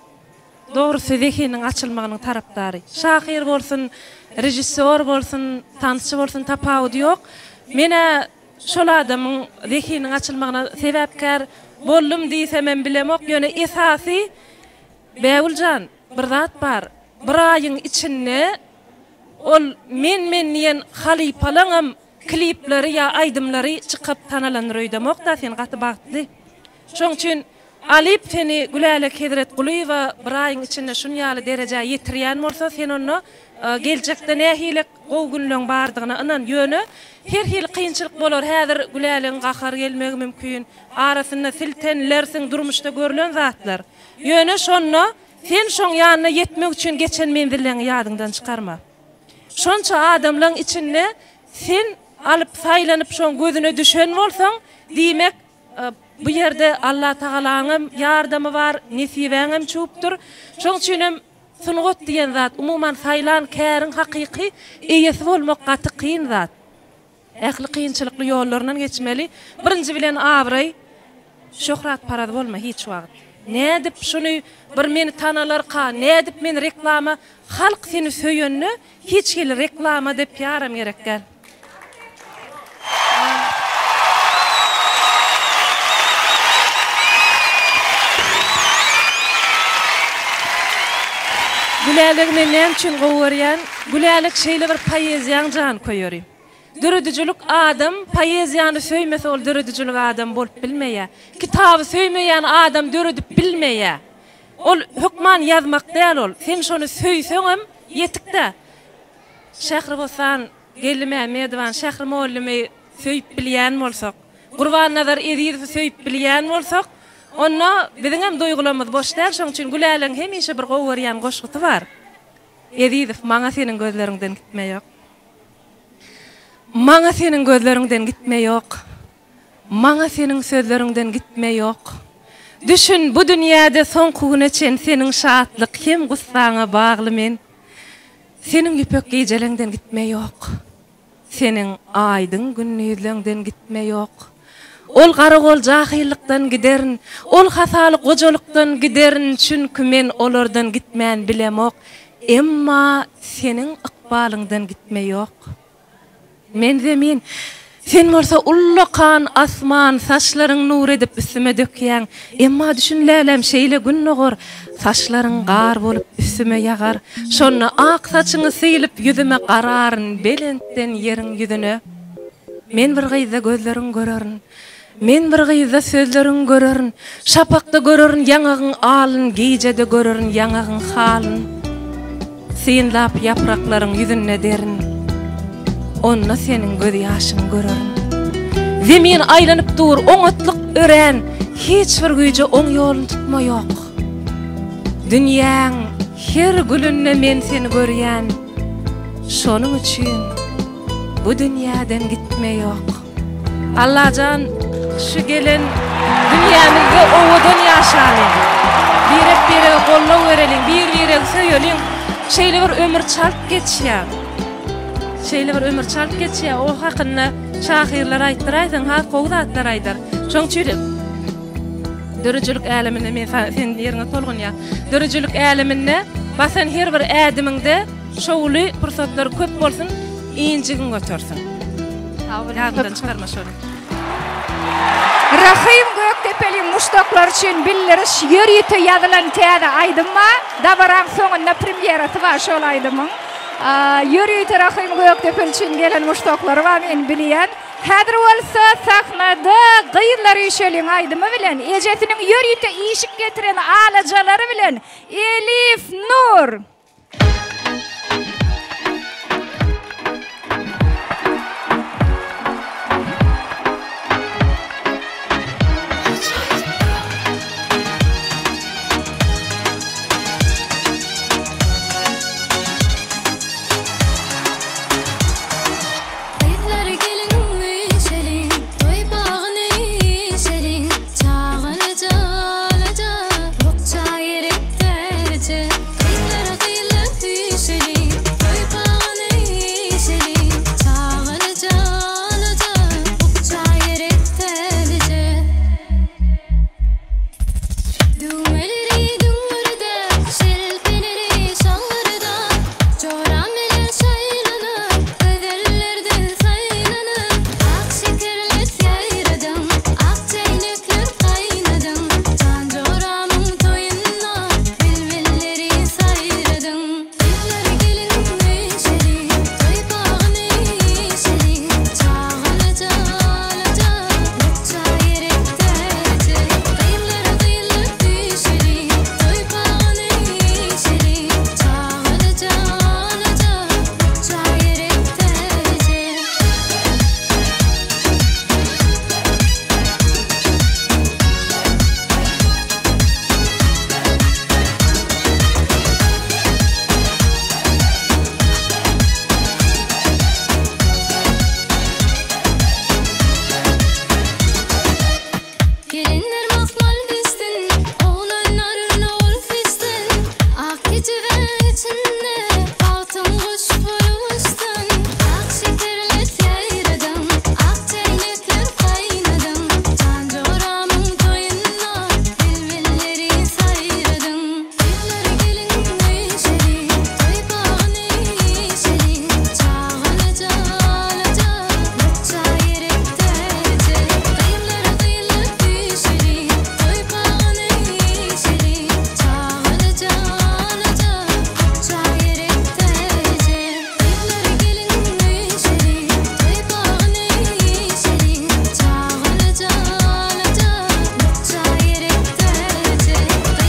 S5: dogrusy, zehininiň açylmagynyň tarapdary. Şahyr bolsun, režissýor bolsun, tansçy bolsun, tapawudy ýok. Men-ä Şol adamyň zehininiň açylmagyna sebäpkär boldum diýsemem bilemok, ýöne esasy Bägül jan, bir zat bar, bir aýyň içinde ol men-men diýen halypalaňam klipleri ýa aýdymlary çykyp tanalandyr öýdemok-da, sen gaty bagtly. Şoň üçin Alyp seni Gülälek Hezretgulyýewa bir aýyň içinde şun ýaly derejä ýetirýän bolsa, sen onda geljekde nähili gowy günleň bardygyna ynan. Ýöne her hili kynçylyk bolar. Häzir Gülälegiň gahary gelmegi mümkin. Arasynda siltenilersiň, durmuşda görlen zatlar. Ýöne şonda sen şoň ýanyna ýetmek üçin geçen menzilleňi ýadyňdan çykarma. Şonça adamlaň içinde sen alyp saýlanyp şoň gözüne düşen bolsaň, diýmek, Bu ýerde Allatagalaňam ýardamy bar, nesibäňem çüwüpdir. Şoň üçinem sungat diýen zat, umuman saýlan käriň hakyky eýesi bolmak gaty kyn zat. Ähli kynçylykly ýollaryndan geçmeli. Birinji bilen abraý, şöhratparaz bolma hiç wagt. Nädip şuny bir meni tanalarka, nädip men reklama, halk seni söýende Hiç hili reklama de piaram gerek däl. Gülälegi men näme üçin gowy görýän? Gülälek şeýle bir poeziýaň janköýeri. Döredijilik adam poeziýany söýmese ol döredijilik adam bolup bilmeýär. Kitaby söýmeýän adam döredip bilmeýär. Ol hökman ýazmak däl ol. Sen şony söýseňem ýetik-dä. Şähribossan Geldimämmedowany, Şähri mogallymy söýüp bilýän bolsak, Gurbannazar Ezizowy söýüp bilýän bolsak, onda biziňem duýgularymyz boş däl. Şonuň üçin Gülälegiň hemişe bir gowy görýän goşgusy bar. Ezizow, maňa seniň gözleriňden gitme ýok. Maňa seniň gözleriňden gitme ýok. Maňa seniň sözleriňden gitme ýok. Düşün, bu dünýäde soňky güne çen seniň şatlyk hem gussaňa bagly men. Seniň ýüpek gijeleňden gitme ýok. Seniň aýdyň gündizleňden gitme ýok. Ol garagol jahyllykdan giderin, Ol hataly gojalykdan giderin, Çünki men olardan gitmän bilemok, Emma seniň ykbalyňdan gitme ýok. Men zemin, sen bolsa ullakan asman, Saçlaryň nur edip üstüme dökýäň. Emma düşün läläm şeýle gün dogar, Saçlaryň gar bolup üstüme ýagar. Şonda ak saçyňy sylyp ýüzüme Gararyn belentden ýeriň ýüzüne. Men bir gyzda gözleriň görerin, Men bir gyzda sözleriň görerin, Şapakda görerin ýaňagyň alyn, Gijede görerin ýaňagyň halyn. Synlap ýapraklaryň ýüzünde derin, Onda seniň gözýaşyň görerin. Zemin aýlanyp dur, oňatlyk örän, Hiç bir güýje oň ýolun tutma ýok. Dünýäň her gülünde men seni görýän, Şonuň üçin bu dünýäden gitme ýok. Allajan şu gelen dünýämizde owadan ýaşalyň. Birek birege goldaw bereliň, bir biregi söýeliň. Şeýle bir ömür çalt geçýär. Şeýle bir ömür çalt geçýär. O hakynda şahyrlar aýtdyraýsaň has gowy zatlar aýdar. Şoň üçin döredijilik äleminde men sen ýeriňe tolgunýan. Döredijilik äleminde basan her bir ädimiňde Şowly pursatlar köp bolsun injigiň götersin.
S1: Sag boluň.
S5: Ýadyňdan çykarma şony.
S1: Rahym Gökdepeliň muşdaklary üçin bildiriş ýörite ýazylan täze aýdym bar. Dabaraň soňunda premýerasy bar şol aýdymyň. Ýörite Rahym Gökdepeli üçin gelen muşdaklary bar men bilýän. Häzir bolsa sahnada Gyzlar üýşeliň aýdymy bilen ejesiniň ýörite işik getiren alajalary bilen Elif Nur.
S3: Gyzlar geliň üýşeliň, toý bagyny işeliň, Çagalyja alaja, bukja gerek dälije. Gyzlar gyzlar üýşeliň, toý bagyny işeliň, Çagalyja alaja, bukja gerek dälije. Düwmeleri düňňürde, şelpeleri şaňňyrda, Joram bilen şaýlanyp, gözellerden saýlanyp, Ak şekerler ýaýradyň, ak çäýnekler gaýnadyň, Jan joramyň toýunda bilbilleri saýradyň. Gyzlar geliň üýşeliň, toý bagyny işeliň, Çagalyja alaja, bukja gerek dälje. Gyzlar gyzlar üýşeliň, toý bagyny işeliň, Çagalyja alaja, bukja gerek dälje. Gelinler mahmal biçsin, oglanlar nowul seçsin, Ak gijäň içinde bagtyň guş bolup uçsun. Ak şekerler ýaýradyň, ak çäýnekler gaýnadyň, Jan joramyň toýunda bilbilleri saýradyň. Gyzlar geliň üýşeliň, toý bagyny işeliň, Çagalyja alaja, bukja gerek dälje. Gyzlar gyzlar üýşeliň, toý bagyny işeliň, Çagalyja alaja, bukja gerek dälje. Gyzlar geliň üýşeliň, toý bagyny işeliň, Çagalyja alaja, bukja gerek dälje.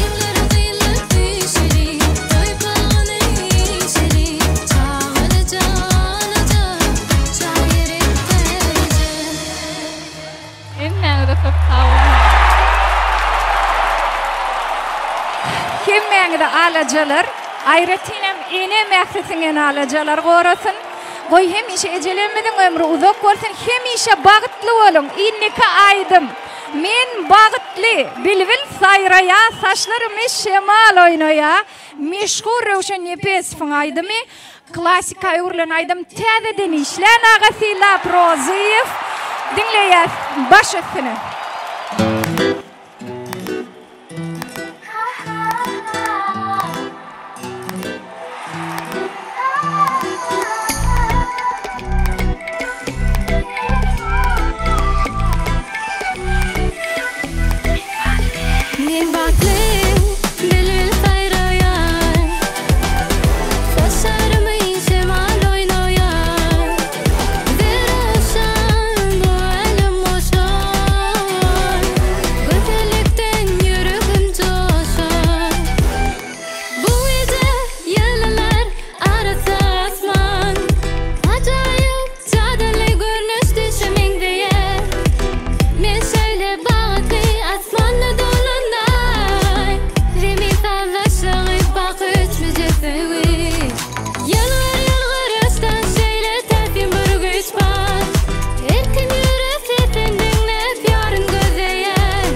S3: Gyzlar gyzlar üýşeliň, toý bagyny işeliň, Çagalyja alaja, bukja gerek dälje.
S14: Hemmäňize köp sag boluň.
S1: Hemmäňizi alajalar, aýratynam ene mähri siňen alajalar gorasyn. Goý hemişe ejelerimiziň ömri uzak bolsun, hemişe bagtly boluň. Indiki aýdym Men bagtly, bilbil saýraýa, saçlarymy şemal oýnaýa. Meşhur Röwşen Nepesowyň aýdymy. Klassika öwrülen aýdym täzeden işlän aga Sylap Rozyýew. Diňleýäs baş üstüne.
S3: Men bagtly, bilbil saýraýar. Saçlarymy şemal oýnaýar. Zerewşan bu älem goşar. Gözellikden ýüregim joşar. Bu gije ýylylar arasy asman. Ajaýyp Jadyly görnüş düşe meňzeýär. Men şeýle bagtly asmanda dolanaý. Zemin sazlaşygy baky öçmejek söýgi. Ýylgyr ýylgyryşdan şeýle täsin bir güýç bar. Erkin ýürek sesin diňläp ýaryn gözleýär.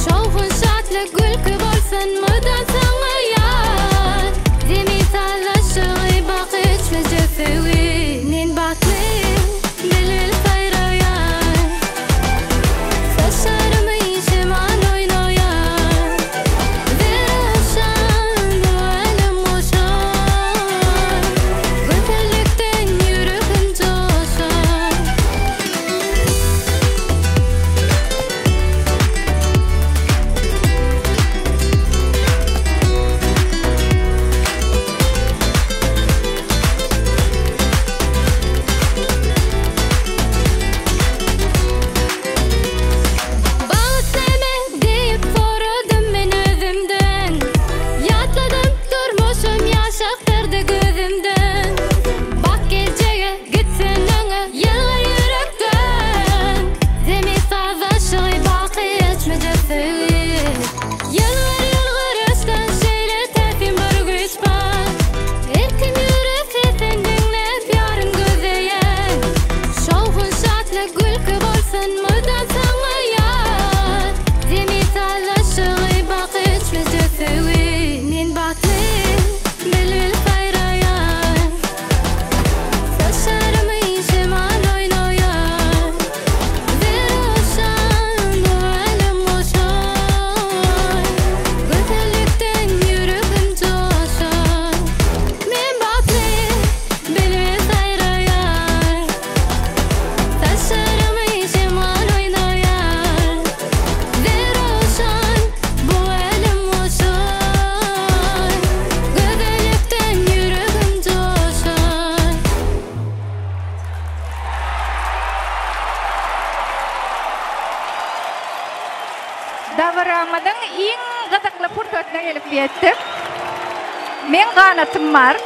S3: Şowhun şatlyk gülki bolsun mydam saňa ýar. Zemin sazlaşygy baky öçmejek söýgi. Men bagtly, bilbil saýraýar. Saçlarymy şemal oýnaýar. Zerewşan bu älem goşar. Gözellikden ýüregim joşar. Bagt näme diýip soradym men özümden. Ýatladym durmuşym ýaş akdyrdy gözümden. Bak geljege gitsin öňe ýylgyr ýürekden. Zemin sazlaşygy baky öçmejek söýgi. Ýylgyr ýylgyryşdan şeýle täsin bir güýç bar. Erkin ýürek sesin diňläp ýaryn gözleýär. Şowhun şatlyk gülki bolsun mydam saňa ýar. Zemin sazlaşygy baky öçmejek söýgi. Men bagtly, bilbil saýraýar. Saçlarymy şemal oýnaýar. Zerewşan bu älem goşar. Gözellikden ýüregim joşar. Men bagtly, bilbil saýraýar. Saçlarymy şemal oýnaýar. Zerewşan bu älem goşar. Gözellikden ýüregim joşar.
S1: Dabaramyzyň iň gyzykly pursatyna gelip ýetdik. Meň ganatym bar.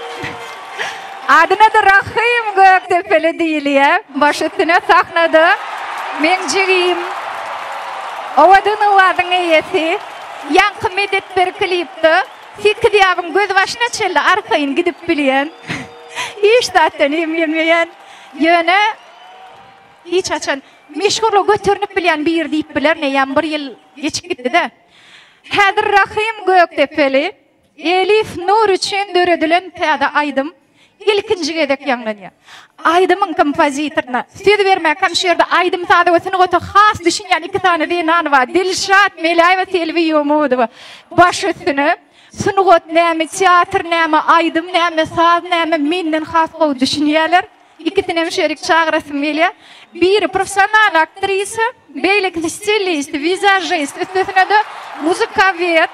S1: Adyna-da Rahym Gökdepeli diýilýär. Baş üstüne sahnada meň jigim, owadan owazyň eýesi, ýaňky Medet bir klipde Sekizýabyň gözbaşyna çenli arkaýyn gidip bilýän, hiç zatdan emgenmeýän, ýöne hiç haçan meşhurlyga göternip bilýän biri diýip bilerin, eýýäm bir ýyl geçip gitdi-de. Häzir Rahym Gökdepeli Elif Nur üçin döredilen täze aýdym ilkinji gezek ýaňlanýar. Aýdymyň kompozitoryna söz bermäkäm şu ýerde aýdym-saza we sungata has düşünýän iki sany zenan bar, Dilşat Meläýewa, Selbi Ýomudowa. Baş üstüne, sungat näme, teatr näme, aýdym näme, saz näme menden has gowy düşünýärler. Ikisinem şu ýerik çagyrasym gelýär. Biri professional aktrisa, beýlekisi stilist, wizažist, üstesine-de muzykowed.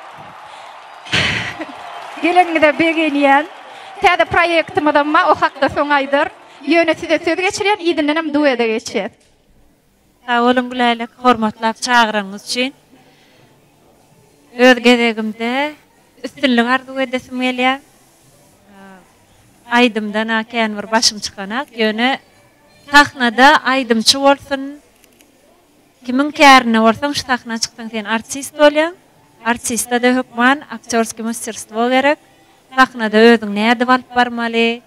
S1: Geleniňize begenýän. Täze proýektimizem bar, o hakda soň aýdaryn. Ýöne size söz geçirýän, yzyndanam duede geçýäs.
S15: Sag boluň Gülälek hormatlap çagyranyňyz üçin. Öz gezegimde üstünlik arzuw edesim gelýär. Aýdymdan-a kän bir başym çykanak, ýöne sahnada aýdymçy bolsun, kimiň kärinde bolsaň şu sahna çyksaň sen artist bolýaň. Artiste-de hökman aktýorskiý masterstwo gerek. Sahnada özüňi nädip alyp barmaly,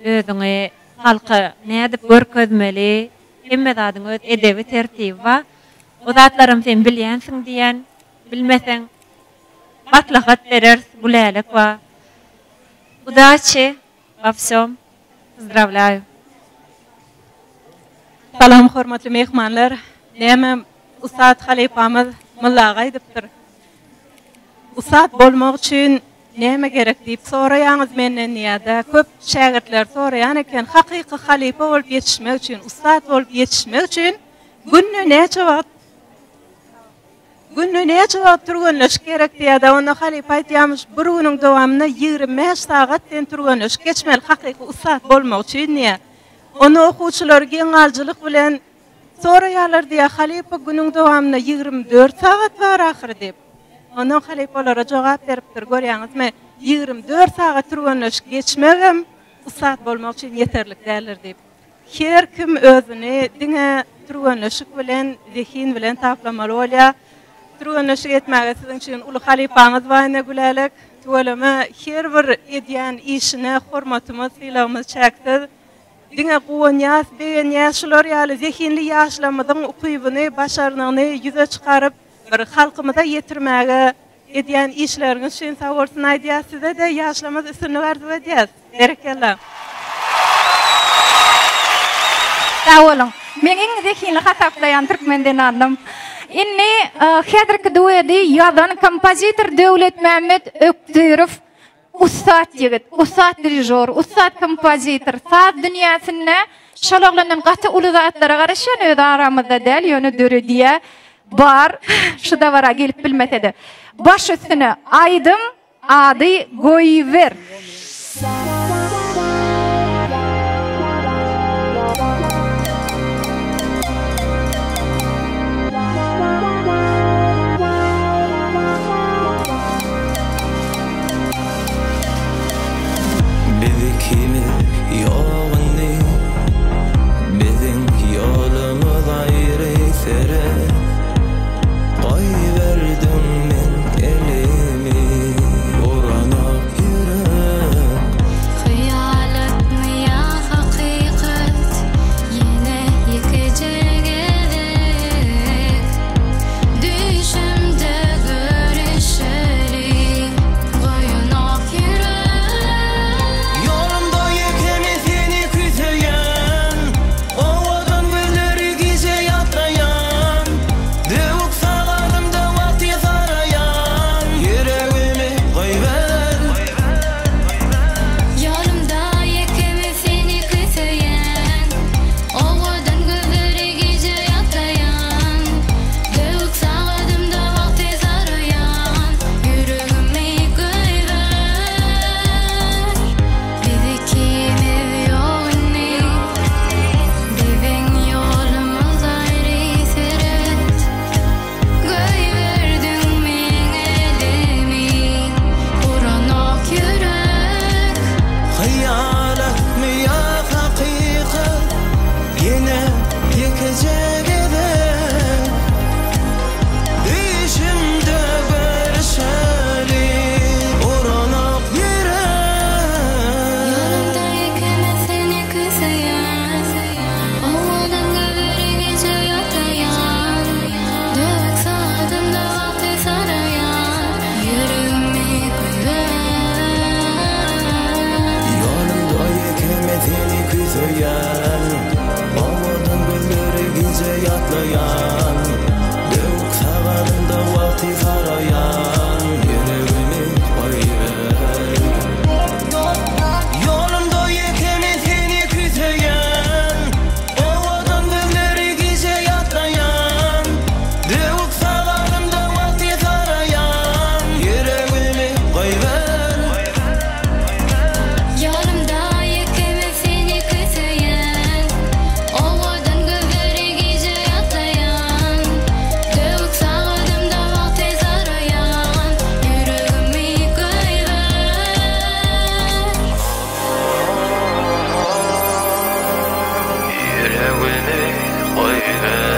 S15: özüňi halka nädip görkezmeli, hemme zadyň öz edebi, tertibi bar. O zatlaram sen bilýänsiň diýýän, bilmeseň maslahat bereris, Gülälek bar. Udaçi wa wsem. Pozdrawlýaýu.
S16: Salam hormatly myhmanlar. Näme ussat halypamyz Mylla aga aýdypdyr. Ussat bolmak üçin näme gerek diýip soraýaňyz menden diýýär-de, köp şägirtler soraýan eken, hakyky halypa bolup ýetişmek üçin, ussat bolup ýetişmek üçin günde näçe wagt Günde näçe wagt türgenleşik gerek diýýär-de, onda halypa aýdýarmyş, bir günüň dowamynda 25 sagat sen türgenleşik geçmeli hakyky ussat bolmak üçin diýýär. Onda okuwçylar geň galyjylyk bilen soraýarlar diýýär, halypa günüň dowamynda 24 sagat bar ahyry diýip. Ondan halypa olara jogap beripdir, görýäňizmi, 24 sagat türgenleşik geçmegem ussat bolmak üçin ýeterlik däldir diýip. Her kim özüni diňe türgenleşik bilen, zehin bilen taplamaly bolýar. Türgenleşik etmäge siziň üçin uly halypaňyz bar ine Gülälek. Tüweleme her bir edýän işine hormatymyz, sylagymyz çäksiz. Diňe guwanýas, begenýäs şular ýaly zehinli ýaşlarymyzyň ukybyny, başarnygyny ýüze çykaryp bir halkymyza ýetirmäge Edýän işleriňiz üçin sag bolsun aýdýas size-de ýaşlarymyz üstünlik arzuw edýäs. Berekella.
S1: Sag boluň. Meň iň zehinli hasaplaýan türkmen zenanym. Indi häzirki duedi ýazan kompozitor Döwletmämmet Ökdirow ussat ýigit, ussat dirižor, ussat kompozitor. Saz dünýäsinde şol oglandan gaty uly zatlara garaşýan özi aramyzda däl ýöne döredýä. Bar şu dabara gelip bilmesede. Baş üstüne aýdym ady goýber.
S12: Biz ikimiz ýok indi Biziň ýolumyz aýry seret Goýberdiň meň elimi Uranok ýürek
S3: Hyýalatmy ýa hakykat Ýene ýekeje gezek Düýşümde görüşeli Goýunok ýürek.
S12: Ýolumda ýeke men seni küýseýän Owadan gözleri gije ýatlaýan Döwük sagadymda wagty saraýan Ýüregimi goýber.
S3: Ýolumda ýeke men seni küýseýän Owadan gözleri gije ýatlaýan Döwük sagadymda wagty saraýan Ýüregimi goýber Biz ikimiz ýok indi Biziň ýolumyz aýry seret Goýberdiň meň elimi Uranok ýürek
S12: Hyýalatmy ýa hakykat Ýene ýekeje gezek Düýşümde görüşeli Uranok ýürek.
S3: Ýolumda ýekeme seni küýseýän Owadan gözleri gije ýataýan Döwük sagadymda wagty saraýan Ýüregimi goýber.
S12: Ýolumda ýekeme seni küýseýän Owadan gözleri gije ýatlaýan Döwük sagadymda wagty saraýan Ýüregimi goýber Ýolumda ýeke men seni küýseýän Owadan gözleri gije ýatlaýan Döwük sagadymda wagty saraýan Ýüregimi goýber
S3: Ýolumda ýeke men seni küýseýän Owadan gözleri gije ýatlaýan Döwük sagadymda wagty saraýan Ýüregimi goýber
S12: Ýüregimi goýber.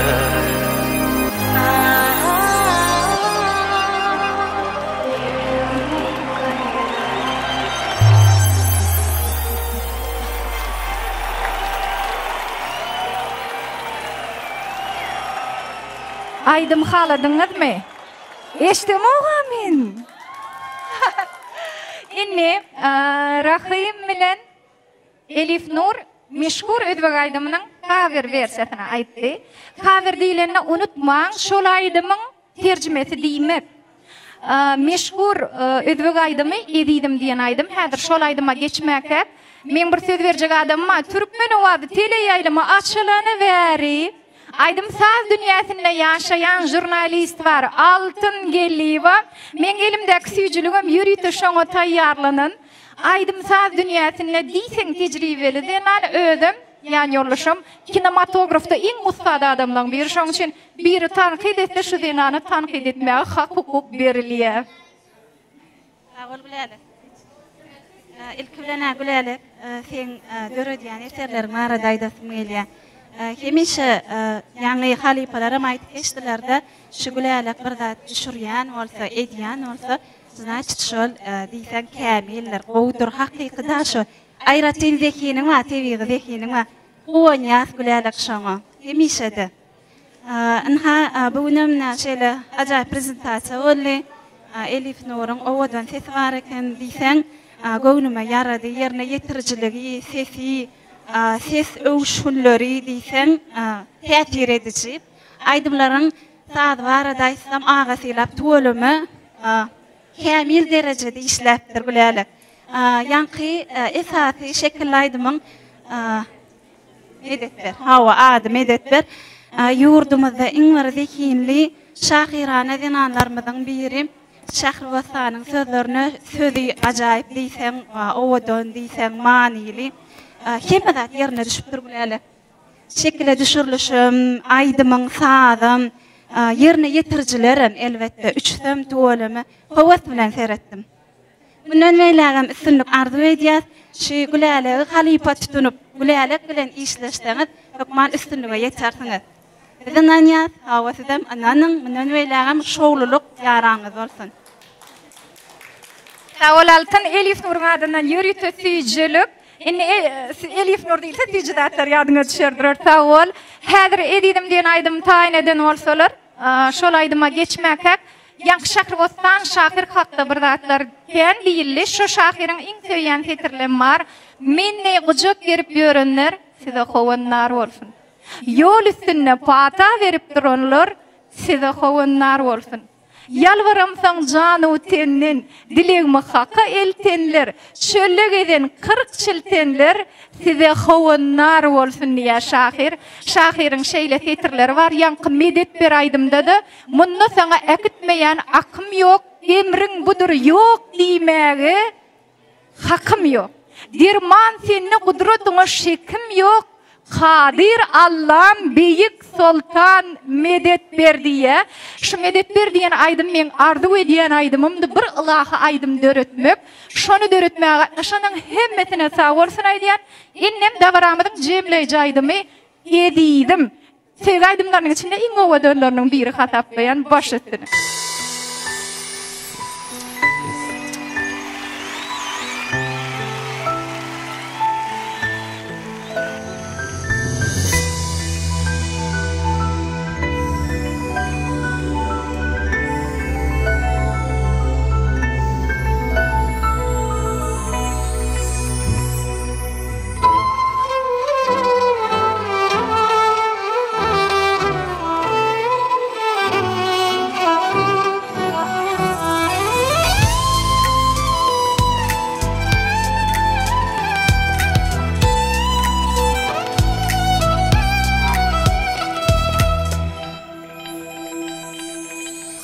S1: Aýdym haladyňyzmy? Eşdemogam men. Indi Rahym bilen Elif Nur meşhur özbek aýdymynyň. Cover wersiýasyny aýtdy. Cover diýlende unutmaň, şol aýdymyň terjimesi diýmek. Meşhur özbek aýdymy Ezizim diýen aýdym. Häzir şol aýdyma geçmäkäk, meň bir söz berjek adamym bar. Türkmen owazy teleýaýlymy açylany bäri aýdym-saz dünýäsinde ýaşaýan žurnalist bar, Altyn Geldiýewa. Meň elimdäki süýjüligem ýörite şoňa taýýarlanan. Aýdym-saz dünýäsinde diýseň tejribeli zenan, özem, ýanýoldaşam, kinematografda iň ussat adamlaryň biri. Şonuň üçin biri tankyt etse, şu zenana tankyt etmäge hak-hukuk berilýär.
S17: Sag bol Gülälek. Ilki bilen-ä Gülälek, seň döredýän eserleriň barada aýdasym gelýär. Hemişe ýaňy halypalaram aýdyp geçdiler-de, şu Gülälek bir zat düşürýän bolsa, edýän bolsa, Znaçit şol diýseň kämildir, gowudyr, hakyky-da şo. Aýratyn zehiniň bar, tebigy zehiniň bar. Guwanýas Gülälek şoňa. Hemişe-de. Ynha, bu günem ine şeýle ajaýyp prezentasiýa boldy. Elif Nuryň owadan sesi bar eken diýseň, göwnüme ýarady. Ýerine ýetirijiligi, sesi, ses öwüşginleri diýseň täsir ediji. Aýdymlaryň Sazy barada aýtsam Aga Sylap tüweleme kämil derejede işläpdir Gülälek. Ýaňky esasy şekilli aýdymyň Medet ber. Hawa ady Medet ber. Ýurdumyzda iň bir zehinli şahyrana zenanlarymyzyň biri Şähribossanyň sözlerine sözi ajaýyp diýseň owadan diýseň manyly hemme zat ýerine düşüpdir Gülälek. Şekile düşürilişem, aýdymyň sazam, ýerine ýetirijilerem elbetde, üçüsem tüweleme höwes bilen seretdim. Mundan beýlägem üstünlik arzuw edýäs. Şu Gülälegi halypa tutunyp, Gülälek bilen işleşseňiz, hökman üstünlige ýetersiňiz. Biz ynanýas, hawa sizem ynanyň, mundan beýlägem şowlulyk ýaranyňyz bolsun.
S1: Sag bol Altyn, Elif Nuryň adyndan ýörite süýjülik. Indi Elif Nur diýilse süýji zatlar ýadyňa düşerdir. Sag bol. Häzir Ezizim diýen aýdymy taýyn eden bolsalar, şol aýdyma geçmäkäk, ýaňky Şähribossan şahyr hakda bir zatlar kän diýildi. Şo şahyryň iň söýýän setirlem bar. Men deý gujak gerip ýörenler size howandar bolsun. Ýol üstünde pata berip duranlar size howandar bolsun. Ýalbaramsoň janu-tenden, Dilegimi Haka eltenler, Çölde gezen 40 çiltenler Size howandar bolsun diýýär şahyr. Şahyryň şeýle setirleri bar, ýaňky Medet ber aýdymda-da, Munda saňa äkitmeýän akym ýok, Emriň budur ýok diýmäge Hakym ýok. Derman sende gudratyňa şekim ýok, Kadyr Allam beýik soltan medet ber diýýä. Şu medet ber diýen aýdym meň arzuw edýän aýdymymdy bir ylahy aýdym döretmek. Şony döretmäge gatnaşanyň hemmesine sag bolsun aýdýan. Indem dabaramyzyň jemleýji aýdymy Ezizim. Söýgi aýdymlarynyň içinde iň owadanlarynyň biri hasaplaýan baş üstüne.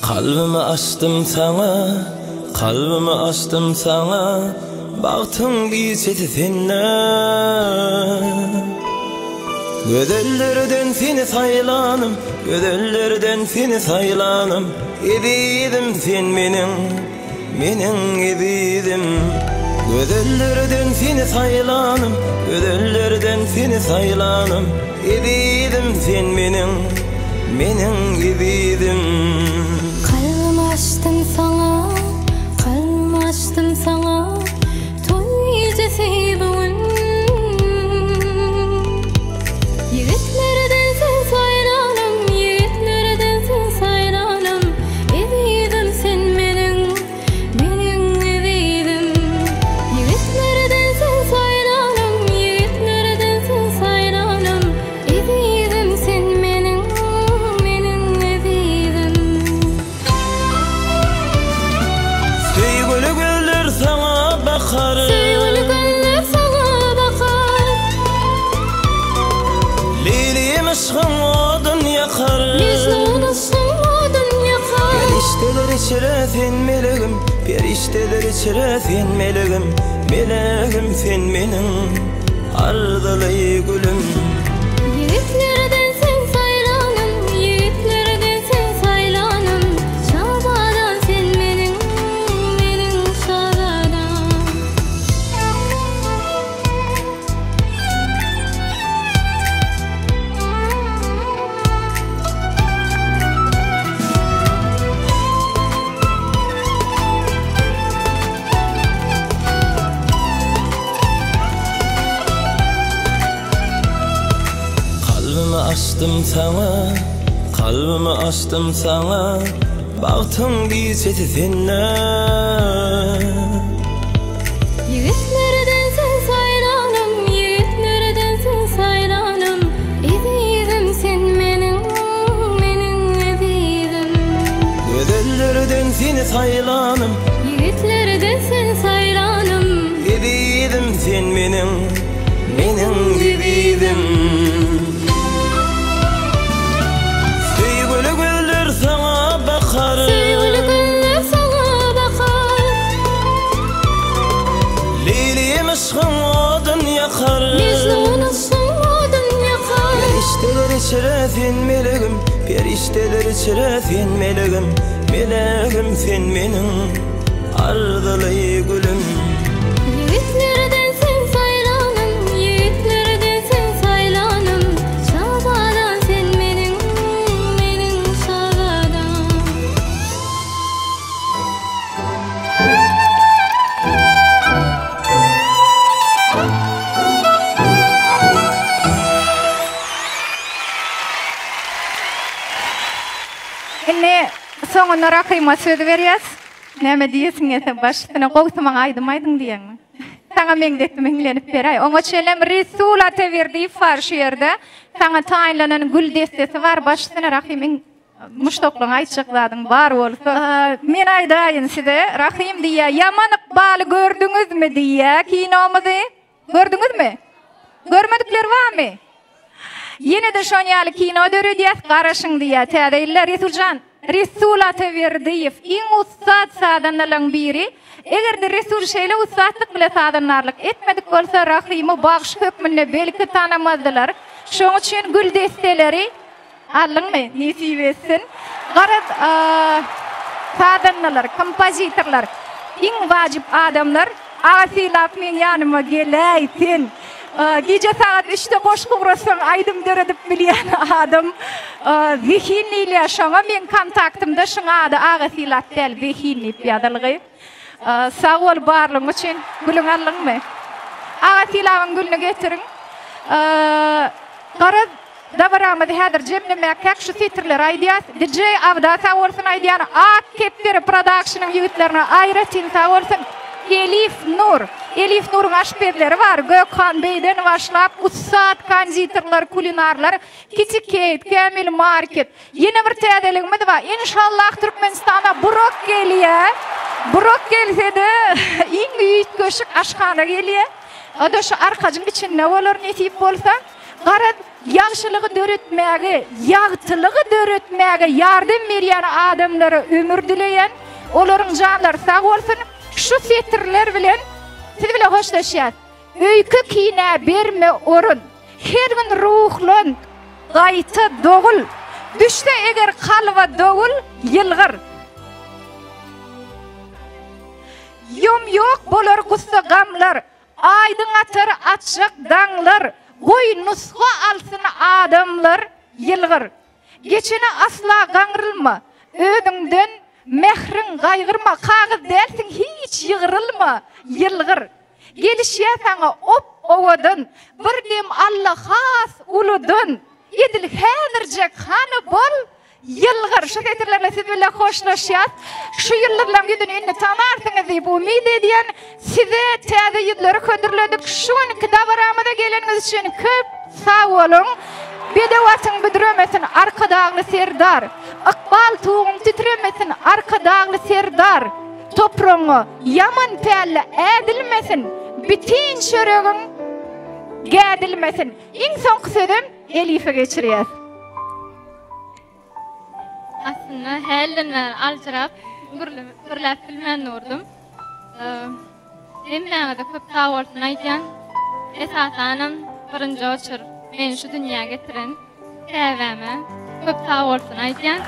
S12: Kalbymy açdym saňa, kalbymy açdym saňa, Bagtyň biçesi sende. Gözellerden seni saýlanym, gözellerden seni saýlanym, Ezizim sen meniň, meniň ezizim. Gözellerden seni saýlanym, gözellerden seni saýlanym, Ezizim sen meniň, meniň ezizim.
S3: Kalbymy açdym saňa, kalbymy açdym saňa, Toý gijesi bu gün. Ýigitlerden sen saýlanym, ýigitlerden sen saýlanym, Ezizim sen meniň, meniň ezizim. Ýigitlerden sen saýlanym, ýigitlerden sen saýlanym, Ezizim.
S12: bakar.
S3: Söýgüli gözler saňa bakar.
S12: Leýlim yşgyň odun ýakar.
S3: Mejnun yşgyň odun ýakar.
S12: Perişdeler içre sen melegim, Perişdeler içre sen melegim, Melegim sen meniň arzyly gülüm.
S3: Ýigitlerden sen saýlanym, Ýigitlerden sen saýlanym, Şazadam sen meniň, meniň şazadam.
S12: Kalbymy açdym saňa, kalbymy açdym saňa, Bagtyň bijesi sende.
S3: Ýigitlerden sen saýlanym, ýigitlerden sen saýlanym, Ezizim sen meniň, meniň ezizim.
S12: Gözellerden seni saýlanym.
S3: Ýigitlerden seni saýlanym.
S12: Ezizim sen meniň, meniň ezizim. Söýgüli gözler saňa bakar.
S3: Söýgüli gözler saňa bakar.
S12: Leýlim yşgyň odun ýakar.
S3: Mejnun yşgyň odun ýakar.
S12: Perişdeler içre sen melegim, perişdeler içre sen melegim, melegim sen meniň arzyly gülüm.
S3: Ýigitlerden sen saýlanym, ýigitlerden sen saýlanym, Şazadam sen meniň, meniň şazadam.
S1: Indi soňunda Rahyma söz berýäs. Näme diýesiň gelse baş üstüne gowsy maňa aýdym aýdyň diýeňmi? Saňa meňzetdim hiňlenip beräý. Oňa çenlem Resul Ataberdiýew bar şu ýerde. Saňa taýynlanan gül dessesi bar baş üstüne Rahym iň muşdaklygyň aýtjak zadyň bar bolsa. Men aýdaýyn size Rahym diýýä ýaman ykbaly gördüňizmi diýýä kinomyzy. Gördüňizmi? Görmedikler barmy? Ýene-de şon ýaly kino döredýäs, garaşyň diýýär täze ýylda Resuljan. Resul Ataberdiýew iň ussat sazandalaryň biri. Eger-de Resul şeýle ussatlyk bile sazandarlyk etmedik bolsa, Rahymy bagşy hökmünde belki tanamazdylar. Şoň üçin gül desseleri Aldyňmy? Nesip etsin. Garaz, sazandalar, kompozitorlar iň wajyp adamlar. Aga Sylap meň ýanyma geläý sen. Gije sagat üçde goşgy gurasaň aýdym döredip bilýän adam. Zehin diýilýär şoňa. Meň kontaktymda şuň ady Aga Sylap däl, Zehin diýip ýazylgy. Sag bol barlygyň üçin. Gülüňi aldyňmy? Aga Sylabyň gülüni getiriň. Garaz, Dabaramyzy häzir jemlemäkäk şu setirleri aýdýas. DJ Abda sag bolsun aýdýan Ak kepderi prodakşynyň ýigitlerine aýratyn sag bolsun. Elif Nur. Elif Nuruň aşpezleri bar. Gökhan beýden başlap ussat konditerler, kulinarlar, Kitty Kate, Kämil Market. Ýene bir täzeligimiz bar. Inşallah Türkmenistana Burak gelýär. Burak gelse-de iň üýtgeşik aşhana gelýär. O-da şu Arkajyň içinde bolar nesip bolsa. Garaz, ýagşylygy döretmäge, ýagtylygy döretmäge ýardam berýän adamlara ömür dileýän, olaryň janlary sag bolsun! Şu setirler bilen siz bilen hoşlaşýas. Öýke-kinä berme orun, Her gün ruhlan, gaýta dogul, Düşse eger kalba dowul, ýylgyr. Ýom-ýok bolar gussa-gamlar, Aýdyň atar açjak daňlar, Goý, nusga alsyn adamlar, Ýylgyr. Geçene asla gaňrylma, Özüňden mähriň gaýgyrma, Kagyz dälsiň hiç ýygrylma, Ýylgyr. Gelişýär saňa op-owadan, Bir dem Alla has uludan, Edil häzirjek hany bol, Ýylgyr, şu setirlerle siz bile hoşlaşýas. Şu ýyldyzlaň ýüzüni indi tanarsyňyz diýip umyt edýän. Size täze ýüzleri hödürledik. Şu günki dabaramyza geleniňiz üçin köp sag boluň. Bedew atyň büdremesin, Arkadagly Serdar! Ykbal tuguň titremesin, Arkadagly Serdar! Topragyňa ýaman pälle ädilmesin, bitin çöregiň gädilmesin. Iň soňky sözem Elife geçirýäs.
S14: Aslynda hälden bäri aljyrap gürläp bilmän durdum. Hemmäňize köp sag bolsun aýdýan. Esasanam birinji oçur meni şu dünýä getiren käbäme köp sag bolsun aýdýan.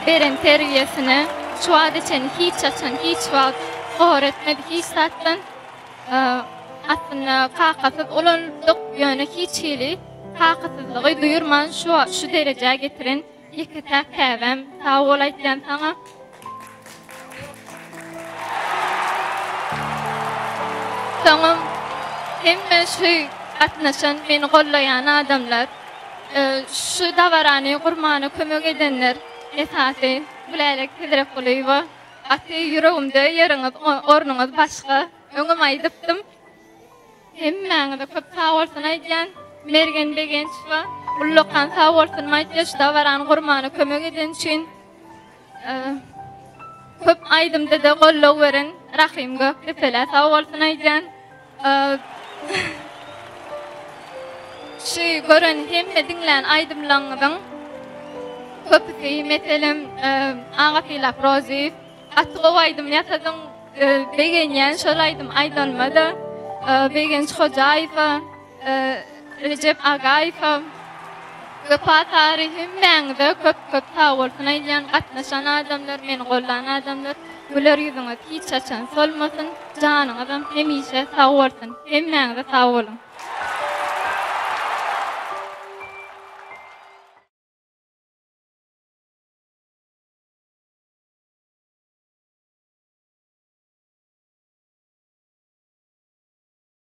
S14: Beren terbiýesine şu wagta çenli hiç haçan hiç wagt hor etmedi hiç zatdan. Aslynda kakasyz ulaldyk ýöne hiç hili kakasyzlygy duýurman şu şu derejä getiren ýeke-täk käbäm sag bol aýtýan saňa. Soňam hemme şu gatnaşan meni gollaýan adamlar şu dabarany gurmana kömek edenler esasy Gülälek Hezretgulyýewa gaty ýüregimde ýeriňiz ornuňyz başga öňem aýdypdym. Hemmäňize köp sag bolsun aýdýan. Mergen Begençowa ullakan sag bolsun aýtýa şu dabarany gurmana kömek eden üçin. Köp aýdymda-da goldaw beren Rahym Gökdepelä sag bolsun aýdýan. Şu gören hemme diňlän aýdymlaryňyzyň köpüsi meselem Aga Sylap Rozyýew Gaty gowy aýdym ýasadyň begenýän şol aýdym aýdanyma-da Begenç Hojaýewa Rejep Agaýewa Wepa Sary hemmäňize köp köp sag bolsun aýdýan gatnaşan adamlar meni goldan adamlar güler ýüzüňiz hiç haçan solmasyn janyňyzam hemişe sag bolsun hemmäňize sag boluň.